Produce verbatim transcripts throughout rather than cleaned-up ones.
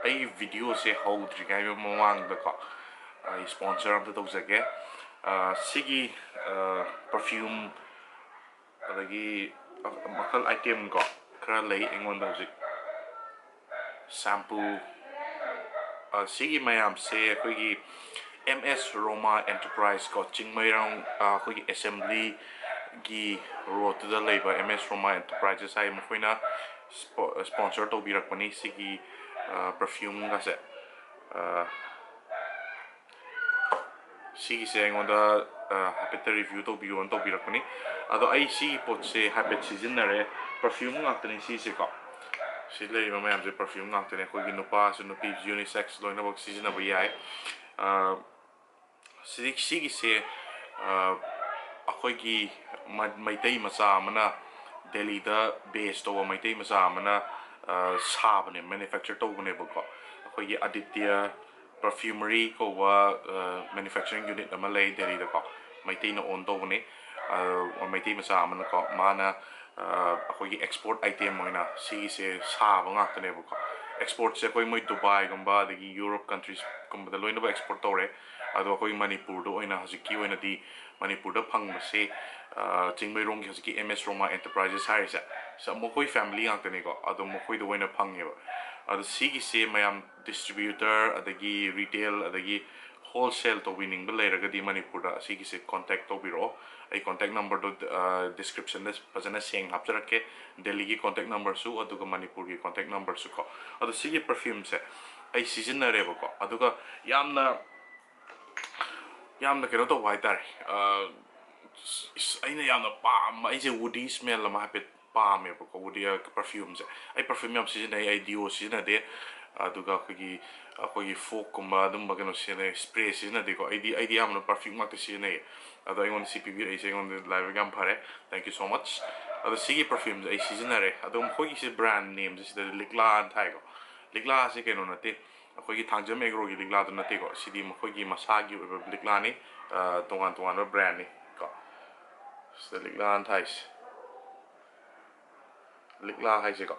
ꯑꯩ ꯚꯤꯗꯤꯑꯣꯁꯦ ꯍꯧꯗ꯭ꯔꯤꯉꯩ ꯃꯃꯥꯡꯗꯀꯣ, ꯑꯩ ꯁ꯭ꯄꯣꯟꯁꯔ ꯑꯝꯇ ꯇꯧꯖꯒꯦ꯫ ꯑ, ꯁꯤꯒꯤ ꯄꯔꯐ꯭ꯌꯨꯝ, ꯑꯗꯒꯤ ꯃꯈꯜ ꯑꯥꯏꯇꯦꯝ ꯀꯣ ꯈꯔ ꯂꯩ ꯑꯩꯉꯣꯟꯗ ꯍꯧꯖꯤꯛ꯫ ꯁꯦꯝꯄꯨ, ꯑ, ꯁꯤꯒꯤ ꯃꯌꯥꯝꯁꯦ ꯑꯩꯈꯣꯏꯒꯤ ꯑꯦꯝ ꯑꯦꯁ ꯔꯣꯃꯥ ꯑꯦꯟꯇꯔꯄ꯭ꯔꯥꯏꯁ ꯀꯣ, ꯆꯤꯡꯃꯩꯔꯣꯡ, ꯑ, ꯑꯩꯈꯣꯏꯒꯤ ꯑꯦꯁꯦꯝꯕ꯭ꯂꯤꯒꯤ ꯔꯣꯠꯇꯨꯗ ꯂꯩꯕ ꯑꯦꯝ ꯑꯦꯁ ꯔꯣꯃꯥ ꯑꯦꯟꯇꯔꯄ꯭ꯔꯥꯏꯖꯦꯁ ꯍꯥꯏ, ꯃꯈꯣꯏꯅ ꯁ꯭ꯄꯣ-, ꯁ꯭ꯄꯣꯟꯁꯔ ꯇꯧꯕꯤꯔꯛꯄꯅꯤ ꯁꯤꯒꯤ, ꯑ, ꯄꯔꯐ꯭ꯌꯨꯝꯒꯁꯦ꯫ ꯑ, ꯁꯤꯒꯤꯁꯦ ꯑꯩꯉꯣꯟꯗ, ꯑ, ꯍꯥꯏꯐꯦꯠꯇ ꯔꯤꯚ꯭ꯌꯨ ꯇꯧꯕꯤꯌꯣꯅ ꯇꯧꯕꯤꯔꯛꯄꯅꯤ꯫ ꯑꯗꯣ ꯑꯩ ꯁꯤꯒꯤ ꯄꯣꯠꯁꯦ ꯍꯥꯏꯐꯦꯠ ꯁꯤꯖꯤꯟꯅꯔꯦ꯫ ꯄꯔꯐ꯭ꯌꯨꯝ ꯉꯥꯛꯇꯅꯤ ꯁꯤꯁꯦꯀꯣ꯫ ꯁꯤ ꯂꯩꯔꯤꯕ ꯃꯌꯥꯝꯁꯦ ꯄꯔꯐ꯭ꯌꯨꯝ ꯉꯥꯛꯇꯅꯤ꯫ ꯑꯩꯈꯣꯏꯒꯤ ꯅꯨꯄꯥꯁꯨ ꯅꯨꯄꯤ ꯌꯨꯅꯤꯁꯦꯛꯁ ꯂꯣꯏꯅꯃꯛ ꯁꯤꯖꯤꯟꯅꯕ ꯌꯥꯏ꯫ ꯑ, ꯁꯤꯗꯤ-, ꯁꯤꯒꯤꯁꯦ, ꯑ, ꯑꯩꯈꯣꯏꯒꯤ ꯃ-, ꯃꯩꯇꯩ ꯃꯆꯥ ꯑꯃꯅ, ꯗꯦꯜꯂꯤꯗ ꯕꯦꯁ ꯇꯧꯕ ꯃꯩꯇꯩ ꯃꯆꯥ ꯑꯃꯅ, ꯑ, ꯁꯥꯕꯅꯦ, ꯃꯦꯅꯨꯐꯦꯛꯆꯔ ꯇꯧꯕꯅꯦꯕꯀꯣ꯫ ꯑꯩꯈꯣꯏꯒꯤ ꯑꯗꯤꯇ꯭ꯌ ꯄꯔꯐ꯭ꯌꯨꯃꯔꯤ ꯀꯧꯕ, ꯑ, ꯃꯦꯅꯨꯐꯦꯛꯆꯔꯤꯡ ꯌꯨꯅꯤꯠ ꯑꯃ ꯂꯩ ꯗꯦꯜꯂꯤꯗꯀꯣ, ꯃꯩꯇꯩꯅ ꯑꯣꯟ ꯇꯧꯕꯅꯦ꯫ ꯑ, ꯃꯩꯇꯩ ꯃꯆꯥ ꯑꯃꯅꯀꯣ, ꯃꯥꯅ, ꯑ, ꯑꯩꯈꯣꯏꯒꯤ ꯑꯦꯛꯁꯄꯣꯔꯠ ꯑꯥꯏꯇꯦꯝ ꯑꯣꯏꯅ ꯁꯤꯒꯤꯁꯦ ꯁꯥꯕ ꯉꯥꯛꯇꯅꯦꯕꯀꯣ꯫ ꯑꯦꯛꯁꯄꯣꯔꯠꯁꯦ ꯑꯩꯈꯣꯏ ꯃꯣꯏ ꯗꯨꯕꯥꯏꯒꯨꯝꯕ ꯑꯗꯒꯤ ꯌꯨꯔꯣꯞ ꯀꯟꯇ꯭ꯔꯤꯁꯀꯨꯝꯕꯗ ꯂꯣꯏꯅꯃꯛ ꯑꯦꯛꯁꯄꯣꯔꯠ ꯇꯧꯔꯦ꯫ ꯑꯗꯣ ꯑꯩꯈꯣꯏ ꯃꯅꯤꯄꯨꯔꯗ ꯑꯣꯏꯅ ꯍꯧꯖꯤꯛꯀꯤ ꯑꯣꯏꯅꯗꯤ ꯃꯅꯤꯄꯨꯔꯗ ꯐꯪꯕꯁꯦ, ꯑ, ꯆꯤꯡꯃꯩꯔꯣꯡꯒꯤ ꯍꯧꯖꯤꯛꯀꯤ ꯑꯦꯝ ꯑꯦꯁ ꯔꯣꯃꯥ ꯑꯦꯟꯇꯔꯄ꯭ꯔꯥꯏꯖꯦꯁ ꯍꯥꯏꯔꯤꯁꯦ, ꯁ-, ꯃꯈꯣꯏ ꯐꯦꯃꯤꯂꯤ ꯉꯥꯛꯇꯅꯤꯀꯣ, ꯑꯗꯣ ꯃꯈꯣꯏꯗ ꯑꯣꯏꯅ ꯐꯪꯉꯦꯕ꯫ ꯑꯗꯣ ꯁꯤꯒꯤꯁꯦ ꯃꯌꯥꯝ ꯗꯤꯁꯇ꯭ꯔꯤꯕ꯭ꯌꯨꯇꯔ ꯑꯗꯒꯤ ꯔꯤꯇꯦꯜ ꯑꯗꯒꯤ ꯍꯣꯜꯁꯦꯜ ꯇꯧꯕꯤꯅꯤꯡꯕ ꯂꯩꯔꯒꯗꯤ ꯃꯅꯤꯄꯨꯔꯗ ꯑꯁꯤꯒꯤꯁꯦ ꯀꯣꯟꯇꯦꯛ ꯇꯧꯕꯤꯔꯛꯑꯣ꯫ ꯑꯩ ꯀꯣꯟꯇꯦꯛ ꯅꯝꯕꯔꯗꯣ, ꯑ, ꯗꯤꯁꯀ꯭ꯔꯤꯞꯁꯟꯗ ꯐꯖꯅ ꯁꯦꯡꯅ ꯍꯥꯞꯆꯔꯛꯀꯦ, ꯗꯦꯜꯂꯤꯒꯤ ꯀꯣꯟꯇꯦꯛ ꯅꯝꯕꯔꯁꯨ ꯑꯗꯨꯒ ꯃꯅꯤꯄꯨꯔꯒꯤ ꯀꯣꯟꯇꯦꯛ ꯅꯝꯕꯔꯁꯨ ꯀꯣ꯫ ꯑꯗꯣ ꯁꯤꯒꯤ ꯄꯔꯐ꯭ꯌꯨꯝꯁꯦ ꯑꯩ ꯁꯤꯖꯤꯟꯅꯔꯦꯕꯀꯣ, ꯑꯗꯨꯒ ꯌꯥꯝꯅ, ꯌꯥꯝꯅ ꯀꯩꯅꯣ ꯇꯧꯕ ꯍꯥꯏꯇꯥꯔꯦ꯫ ꯑ, ꯏꯁ, ꯑꯩꯅ ꯌꯥꯝꯅ ꯄꯥꯝꯕ, ꯑꯩꯁꯦ ꯋꯨꯗꯤ ꯁ꯭ꯃꯦꯜ ꯑꯃ ꯍꯥꯏꯐꯦꯠ ꯄꯥꯝꯃꯦꯕꯀꯣ, ꯋꯨꯗꯤ, ꯑ, ꯄꯔꯐ꯭ꯌꯨꯝꯁꯦ꯫ ꯑꯩ ꯄꯔꯐ꯭ꯌꯨꯝ ꯌꯥꯝ ꯁꯤꯖꯤꯟꯅꯩ, ꯑꯩ ꯗꯤꯑꯣ ꯁꯤꯖꯤꯟꯅꯗꯦ, ꯑꯗꯨꯒ ꯑꯩꯈꯣꯏꯒꯤ, ꯑꯩꯈꯣꯏꯒꯤ ꯐꯣꯛꯀꯨꯝꯕ ꯑꯗꯨꯝꯕ ꯀꯩꯅꯣ ꯁꯤꯖꯤꯟꯅꯩ, ꯁ꯭ꯄ꯭ꯔꯦ ꯁꯤꯖꯤꯟꯅꯗꯦꯀꯣ꯫ ꯑꯩꯗꯤ, ꯑꯩꯗꯤ ꯑꯌꯥꯝꯕꯅ ꯄꯔꯐ꯭ꯌꯨꯝ ꯉꯥꯛꯇ ꯁꯤꯖꯤꯟꯅꯩꯌꯦ꯫ ꯑꯗꯣ ꯑꯩꯉꯣꯟꯗ ꯁꯤ ꯄꯤꯕꯤꯔꯛꯏꯁꯦ ꯑꯩꯉꯣꯟꯗ ꯂꯥꯏꯕꯛ ꯌꯥꯝ ꯐꯔꯦ, thank you so much꯫ ꯑꯗꯣ ꯁꯤꯒꯤ ꯄꯔꯐ꯭ꯌꯨꯝꯁꯦ ꯑꯩ ꯁꯤꯖꯤꯟꯅꯔꯦ꯫ ꯑꯗꯣ ꯃꯈꯣꯏꯒꯤꯁꯦ ꯕ꯭ꯔꯥꯟ ꯅꯦꯝꯁꯦ ꯁꯤꯗ ꯂꯤꯛꯂꯥ ꯑꯅ ꯊꯥꯏꯀꯣ꯫ ꯂꯤꯛꯂꯥꯁꯦ ꯀꯩꯅꯣ ꯅꯠꯇꯦ, ꯑꯩꯈꯣꯏꯒꯤ ꯊꯥꯡꯖꯝ ꯑꯦꯒ꯭ꯔꯣꯒꯤ ꯂꯤꯛꯂꯥꯗꯨ ꯅꯠꯇꯦꯀꯣ꯫ ꯁꯤꯗꯤ ꯃꯈꯣꯏꯒꯤ ꯃꯁꯥꯒꯤ ꯑꯣꯏꯕ ꯂꯤꯛꯂꯥꯅꯤ, ꯑ, ꯇꯣꯉꯥꯟ ꯇꯣꯉꯥꯟꯕ ꯕ꯭ꯔꯥꯟꯅꯤ ꯀꯣ꯫ ꯁꯤꯗ ꯂꯤꯛꯂꯥ ꯑꯅ ꯊꯥꯏꯁꯦ, ꯂꯤꯛꯂꯥ ꯍꯥꯏꯁꯦꯀꯣ꯫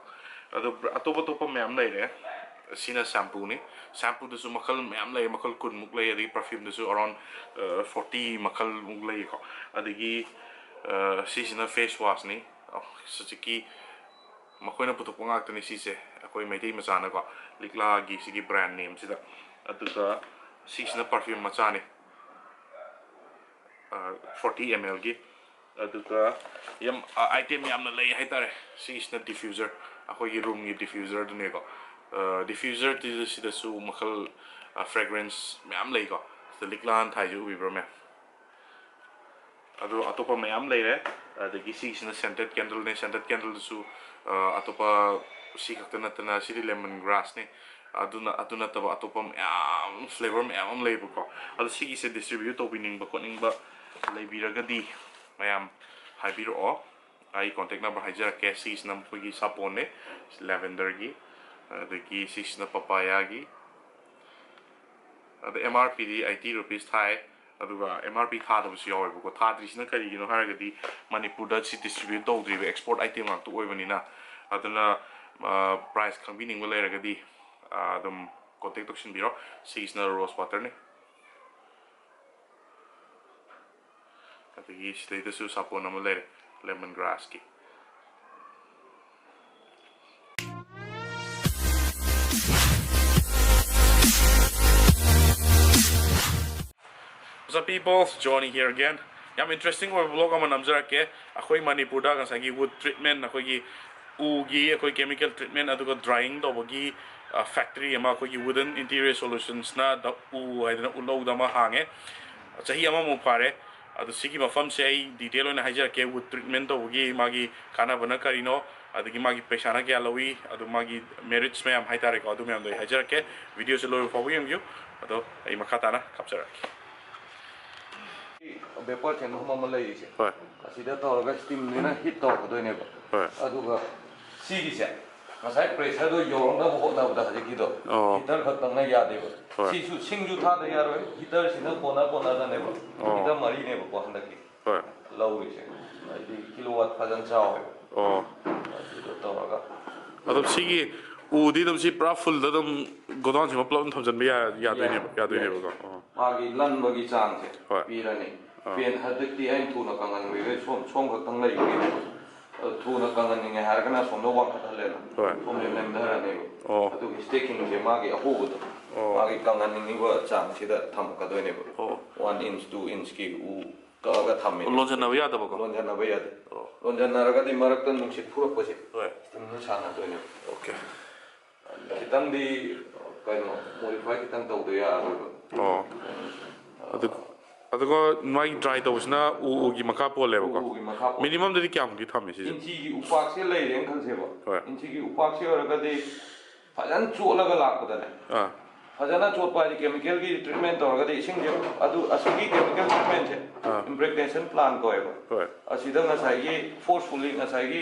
ꯑꯗꯣ ꯕ꯭ꯔ-, ꯑꯇꯣꯞ ꯑꯇꯣꯞꯄ ꯃꯌꯥꯝ ꯂꯩꯔꯦ꯫ ꯁꯤꯅ shampooꯅꯤ꯫ Shampooꯗꯁꯨ ꯃꯈꯜ ꯃꯌꯥꯝ ꯂꯩ, ꯃꯈꯜ ꯀꯨꯟꯃꯨꯛ ꯂꯩ꯫ ꯑꯗꯒꯤ perfumeꯗꯁꯨ around forty ꯃꯈꯜꯃꯨꯛ ꯂꯩꯀꯣ꯫ ꯑꯗꯒꯤ ꯁꯤꯁꯤꯅ face washꯅꯤ꯫ ꯍꯧꯖꯤꯛꯀꯤ ꯃꯈꯣꯏꯅ ꯄꯨꯊꯣꯛꯄ ꯉꯥꯛꯇꯅꯤ ꯁꯤꯁꯦ, ꯑꯩꯈꯣꯏ ꯃꯩꯇꯩ ꯃꯆꯥꯅꯀꯣ꯫ ꯂꯤꯛꯂꯥꯒꯤ ꯁꯤꯒꯤ brand nameꯁꯤꯗ꯫ ꯑꯗꯨꯒ ꯁꯤꯁꯤꯅ perfume ꯃꯆꯥꯅꯤ, forty mlꯒꯤ꯫ ꯑꯗꯨꯒ ꯌꯥꯝ item ꯌꯥꯝꯅ ꯂꯩ ꯍꯥꯏꯇꯥꯔꯦ꯫ ꯁꯤꯒꯤꯁꯤꯅ diffuser, ꯑꯩꯈꯣꯏꯒꯤ roomꯒꯤ diffuserꯗꯨꯅꯦꯀꯣ꯫ Diffuserꯁꯤꯗꯁꯨ ꯃꯈꯜ, fragrance ꯃꯌꯥꯝ ꯂꯩꯀꯣ꯫ ꯁꯤꯗ ꯂꯤꯛꯂꯥꯅ ꯊꯥꯏꯁꯦ ꯎꯕꯤꯕ꯭ꯔꯣ ꯃꯌꯥꯝ? ꯑꯗꯣ ꯑꯇꯣꯞꯄ ꯃꯌꯥꯝ ꯂꯩꯔꯦ꯫ ꯑꯗꯒꯤ ꯁꯤꯒꯤꯁꯤꯅ scented candleꯅꯦ꯫ Scented candleꯗꯁꯨ ꯑꯇꯣꯞꯄ ꯁꯤ ꯈꯛꯇ ꯅꯠꯇꯅ ꯁꯤꯗꯤ lemon grassꯅꯤ꯫ ꯑꯗꯨꯅ, ꯑꯗꯨ ꯅꯠꯇꯕ ꯑꯇꯣꯞꯄ ꯃꯌꯥꯝ, flavour ꯃꯌꯥꯝ ꯑꯃ ꯂꯩꯕꯀꯣ꯫ ꯑꯗꯣ ꯁꯤꯒꯤꯁꯦ distribute ꯇꯧꯕꯤꯅꯤꯡꯕ ꯈꯣꯠꯅꯤꯡꯕ ꯂꯩꯕꯤꯔꯒꯗꯤ ꯃꯌꯥꯝ ꯍꯥꯏꯕꯤꯔꯛꯑꯣ꯫ ꯑꯩ contact number ꯍꯥꯏꯖꯔꯛꯀꯦ꯫ ꯁꯤꯒꯤꯁꯤꯅ ꯃꯈꯣꯏꯒꯤ ꯁꯥꯄꯣꯟꯅꯦ, lavenderꯒꯤ꯫ ꯑꯗꯒꯤ ꯁꯤꯁꯤꯅ papayaꯒꯤ꯫ ꯑꯗ M R Pꯗꯤ eighty rupees ꯊꯥꯏ꯫ ꯑꯗꯨꯒ M R P ꯊꯥꯗꯕꯁꯨ ꯌꯥꯎꯋꯦꯕꯀꯣ꯫ ꯊꯥꯗ꯭ꯔꯤꯁꯤꯅ ꯀꯔꯤꯒꯤꯅꯣ ꯍꯥꯏꯔꯒꯗꯤ ꯃꯅꯤꯄꯨꯔꯗ ꯁꯤ distribute ꯇꯧꯗ꯭ꯔꯤꯕ export item ꯉꯥꯛꯇ ꯑꯣꯏꯕꯅꯤꯅ꯫ ꯑꯗꯨꯅ price ꯈꯪꯕꯤꯅꯤꯡꯕ ꯂꯩꯔꯒꯗꯤ ꯑꯗꯨꯝ contact ꯇꯧꯁꯤꯟꯕꯤꯔꯣ꯫ ꯁꯤꯒꯤꯁꯤꯅ rose waterꯅꯤ꯫ ꯑꯗꯒꯤ ꯁꯤꯗꯩꯗꯁꯨ ꯁꯥꯄꯣꯟ ꯑꯃ ꯂꯩꯔꯦ, lemon grassꯀꯤ꯫ What's up people, Johnny here again. ꯌꯥꯝ interesting ꯑꯣꯏꯕ vlog ꯑꯃ ꯅꯝꯖꯔꯛꯀꯦ꯫ ꯑꯩꯈꯣꯏ ꯃꯅꯤꯄꯨꯔꯗ ꯉꯁꯥꯏꯒꯤ wood treatment, ꯑꯩꯈꯣꯏꯒꯤ ꯎꯒꯤ ꯑꯩꯈꯣꯏ chemical treatment ꯑꯗꯨꯒ drying ꯇꯧꯕꯒꯤ factory ꯑꯃ ꯑꯩꯈꯣꯏꯒꯤ Wooden Interior Solutionsꯅ ꯎ ꯍꯥꯏꯗꯅ ꯎꯂꯧꯗ ꯑꯃ ꯍꯥꯡꯉꯦ꯫ ꯆꯍꯤ ꯑꯃꯃꯨꯛ ꯐꯥꯔꯦ꯫ ꯑꯗꯨ ꯁꯤꯒꯤ ꯃꯐꯝꯁꯦ ꯑꯩ detail ꯑꯣꯏꯅ ꯍꯥꯏꯖꯔꯛꯀꯦ, wood treatment ꯇꯧꯕꯒꯤ ꯃꯥꯒꯤ ꯀꯥꯟꯅꯕꯅ ꯀꯔꯤꯅꯣ, ꯑꯗꯒꯤ ꯃꯥꯒꯤ ꯄꯩꯁꯥꯅ ꯀꯌꯥ ꯂꯧꯏ, ꯑꯗꯨ ꯃꯥꯒꯤ merits ꯃꯌꯥꯝ ꯍꯥꯏꯇꯥꯔꯦꯀꯣ, ꯑꯗꯨ ꯃꯌꯥꯝꯗꯣ ꯑꯩ ꯍꯥꯏꯖꯔꯛꯀꯦ꯫ Videoꯁꯦ ꯂꯣꯏꯕ ꯐꯥꯎꯕ ꯌꯦꯡꯕꯤꯌꯨ꯫ ꯑꯗꯣ ꯑꯩ ꯃꯈꯥ ꯇꯥꯅ ꯀꯥꯞꯆꯔꯛꯀꯦ꯫ Vapour ꯆꯦꯟꯕ ꯑꯃ ꯂꯩꯔꯤꯁꯦ꯫ ꯍꯣꯏ꯫ ꯑꯁꯤꯗ ꯇꯧꯔꯒ steamꯗꯨꯅ heat ꯇꯧꯔꯛꯀꯗꯣꯏꯅꯦꯕ꯫ ꯍꯣꯏ꯫ ꯑꯗꯨꯒ ꯁꯤꯒꯤꯁꯦ ꯉꯁꯥꯏ pressureꯗꯣ ꯌꯧꯔꯛꯅꯕ ꯍꯣꯠꯅꯕꯗ ꯍꯧꯖꯤꯛꯀꯤꯗꯣ ꯑꯣ꯫ Heater ꯈꯛꯇꯪꯅ ꯌꯥꯗꯦꯕ꯫ ꯍꯣꯏ꯫ ꯁꯤꯁꯨ ꯁꯤꯡꯁꯨ ꯊꯥꯗ ꯌꯥꯔꯣꯏ, heaterꯁꯤꯅ ꯀꯣꯟꯅ ꯀꯣꯟꯅꯗꯅꯦꯕ꯫ ꯑꯣ꯫ Heater ꯃꯔꯤꯅꯦꯕꯀꯣ ꯍꯟꯗꯛꯀꯤ ꯍꯣꯏ꯫ ꯂꯧꯔꯤꯁꯦ꯫ ꯍꯥꯏꯗꯤ kilowatt ꯐꯖꯅ ꯆꯥꯎꯋꯦꯕ꯫ ꯑꯣ꯫ ꯑꯗꯨꯗꯣ ꯇꯧꯔꯒ ꯑꯗꯣ ꯁꯤꯒꯤ ꯎꯗꯤ ꯑꯗꯨꯝ ꯁꯤ ꯄꯨꯔꯥ ꯐꯨꯜꯗ ꯑꯗꯨꯝ ꯒꯣꯗꯥꯎꯟꯁꯤꯃ ꯄꯨꯂꯞ ꯑꯗꯨꯝ ꯊꯝꯖꯤꯟꯕ ꯌꯥ- ꯌꯥꯗꯣꯏꯅꯦꯕ, ꯌꯥꯗꯣꯏꯅꯦꯕꯀꯣ? ꯑꯣ꯫ ꯃꯥꯒꯤ ꯂꯟꯕꯒꯤ ꯆꯥꯡꯁꯦ ꯍꯣꯏ꯫ ꯄꯤꯔꯅꯤ꯫ ꯑꯥ꯫ ꯄꯦꯟ ꯍꯟꯗꯛꯇꯤ ꯑꯩꯅ ꯊꯨꯅ ꯀꯪꯍꯟꯕꯤꯔꯦ, ꯁꯣꯝ ꯁꯣꯝ ꯈꯛꯇꯪ ꯂꯩꯕꯒꯤ꯫ ꯑꯗꯨ ꯊꯨꯅ ꯀꯪꯍꯟꯅꯤꯡꯉꯦ ꯍꯥꯏꯔꯒꯅ ꯁꯣꯝꯗ ꯋꯥꯡꯈꯠꯍꯜꯂꯦꯅ꯫ ꯍꯣꯏ꯫ ꯁꯣꯝꯗ ꯅꯦꯝꯊꯔꯅꯦꯕ꯫ ꯑꯣ꯫ ꯑꯗꯨꯒꯤ ꯁ꯭ꯇꯦꯀꯤꯡꯁꯦ ꯃꯥꯒꯤ ꯑꯍꯣꯕꯗꯣ꯫ ꯑꯣ꯫ ꯃꯥꯒꯤ ꯀꯪꯍꯟꯅꯤꯡꯉꯤꯕ ꯆꯥꯡꯁꯤꯗ ꯊꯝꯃꯛꯀꯗꯣꯏꯅꯦꯕ꯫ ꯑꯣ꯫ One inch, two inch ꯀꯤ ꯎ ꯀꯛꯑꯒ ꯊꯝꯃꯦ꯫ ꯂꯣꯟꯁꯤꯟꯅꯕ ꯌꯥꯗꯕꯀꯣ? ꯂꯣꯟꯁꯤꯟꯅꯕ ꯌꯥꯗꯦ꯫ ꯑꯣ꯫ ꯂꯣꯟꯁꯤꯟꯅꯔꯒꯗꯤ ꯃꯔꯛꯇ ꯅꯨꯡꯁꯤꯠ ꯐꯨꯔꯛꯄꯁꯦ꯫ ꯍꯣꯏ꯫ ꯁꯤꯅ ꯁꯥꯟꯅꯗꯣꯏꯅꯦꯕ꯫ ꯑꯣꯀꯦ꯫ ꯈꯤꯇꯪꯗꯤ ꯀꯩꯅꯣ ꯃꯣꯗꯤꯐꯥꯏ ꯈꯤꯇꯪ ꯇꯧꯗ ꯌꯥꯔꯔꯣꯏꯕ꯫ ꯑꯣ꯫ ꯑꯗꯨ ꯑꯗꯨꯒ ꯃꯥꯒꯤ ꯗ꯭ꯔꯥꯏ ꯇꯧꯕꯁꯤꯅ ꯎ ꯎꯒꯤ ꯃꯈꯥ ꯄꯣꯜꯂꯦꯕꯀꯣ? ꯎꯒꯤ ꯃꯈꯥ ꯄꯣꯜꯂꯦ꯫ ꯃꯤꯅꯤꯃꯝꯗꯗꯤ ꯀꯌꯥꯃꯨꯛꯇꯤ ꯊꯝꯃꯤ ꯁꯤꯁꯦ? ꯏꯟꯆꯤꯒꯤ ꯎꯄꯥꯛꯁꯦ ꯂꯩꯔꯦꯅ ꯈꯜꯁꯦꯕ꯫ ꯍꯣꯏ꯫ ꯏꯟꯆꯤꯒꯤ ꯎꯄꯥꯛꯁꯦ ꯑꯣꯏꯔꯒꯗꯤ ꯐꯖꯅ ꯆꯣꯠꯂꯒ ꯂꯥꯛꯄꯗꯅꯦ꯫ ꯑꯥ꯫ ꯐꯖꯅ ꯆꯣꯠꯄ ꯍꯥꯏꯗꯤ ꯀꯦꯃꯤꯀꯦꯜꯒꯤ ꯇ꯭ꯔꯤꯠꯃꯦꯟ ꯇꯧꯔꯒꯗꯤ ꯏꯁꯤꯡꯁꯦ ꯑꯗꯨ ꯑꯁꯤꯒꯤ ꯀꯦꯃꯤꯀꯦꯜ ꯇ꯭ꯔꯤꯠꯃꯦꯟꯁꯦ ꯑꯥ꯫ ꯏꯝꯄ꯭ꯔꯦꯒꯅꯦꯁꯟ ꯄ꯭ꯂꯥꯟ ꯀꯧꯋꯦꯕ꯫ ꯍꯣꯏ꯫ ꯑꯁꯤꯗ ꯉꯁꯥꯏꯒꯤ ꯐꯣꯔꯁꯐꯨꯜꯂꯤ ꯉꯁꯥꯏꯒꯤ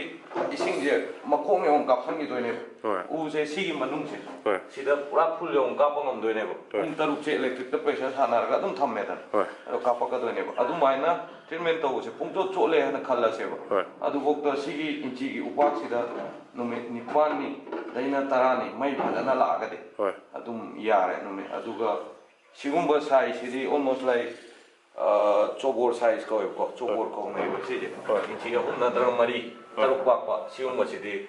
ꯏꯁꯤꯡꯁꯦ ꯃꯈꯣꯡ ꯌꯧꯅ ꯀꯥꯞꯁꯤꯟꯈꯤꯗꯣꯏꯅꯦꯕ꯫ ꯍꯣꯏ꯫ ꯎꯁꯦ ꯁꯤꯒꯤ ꯃꯅꯨꯡꯁꯦ ꯍꯣꯏ꯫ ꯁꯤꯗ ꯄꯨꯔꯥ ꯐꯨꯜ ꯌꯧꯅ ꯀꯥꯞꯄ ꯉꯝꯗꯣꯏꯅꯦꯕ꯫ ꯍꯣꯏ꯫ ꯄꯨꯡ ꯇꯔꯨꯛꯁꯦ ꯏꯂꯦꯛꯇ꯭ꯔꯤꯛꯇ ꯄ꯭ꯔꯦꯁꯔ ꯁꯥꯟꯅꯔꯒ ꯑꯗꯨꯝ ꯊꯝꯃꯦꯗꯅ꯫ ꯍꯣꯏ꯫ ꯑꯗꯣ ꯀꯥꯞꯄꯛꯀꯗꯣꯏꯅꯦꯕ꯫ ꯑꯗꯨꯃꯥꯏꯅ ꯇ꯭ꯔꯤꯠꯃꯦꯟ ꯇꯧꯕꯁꯦ ꯄꯨꯡꯆꯣꯠ ꯆꯣꯠꯂꯦ ꯍꯥꯏꯅ ꯈꯜꯂꯁꯦꯕ꯫ ꯍꯣꯏ꯫ ꯑꯗꯨꯐꯥꯎꯗ ꯁꯤꯒꯤ ꯏꯟꯆꯤꯒꯤ ꯎꯄꯥꯛꯁꯤꯗ ꯅꯨꯃꯤꯠ ꯅꯤꯄꯥꯜꯅꯤ ꯗꯩꯅ ꯇꯔꯥꯅꯤ ꯃꯩ ꯐꯖꯅ ꯂꯥꯛꯑꯒꯗꯤ ꯍꯣꯏ꯫ ꯑꯗꯨꯝ ꯌꯥꯔꯦ ꯅꯨꯃꯤꯠ꯫ ꯑꯗꯨꯒ ꯁꯤꯒꯨꯝꯕ ꯁꯥꯏꯖꯁꯤꯗꯤ almost like ꯆꯣꯕꯣꯔ ꯁꯥꯏꯖ ꯀꯧꯋꯦꯕꯀꯣ꯫ ꯆꯣꯕꯣꯔ ꯀꯧꯅꯩꯕ ꯁꯤꯁꯦ꯫ ꯍꯣꯏ꯫ ꯏꯟꯆꯤ ꯑꯍꯨꯝ ꯅꯠꯇ꯭ꯔꯒ ꯃꯔꯤ, ꯍꯣꯏ꯫ ꯇꯔꯨꯛ ꯄꯥꯛꯄ ꯁꯤꯒꯨꯝꯕꯁꯤꯗꯤ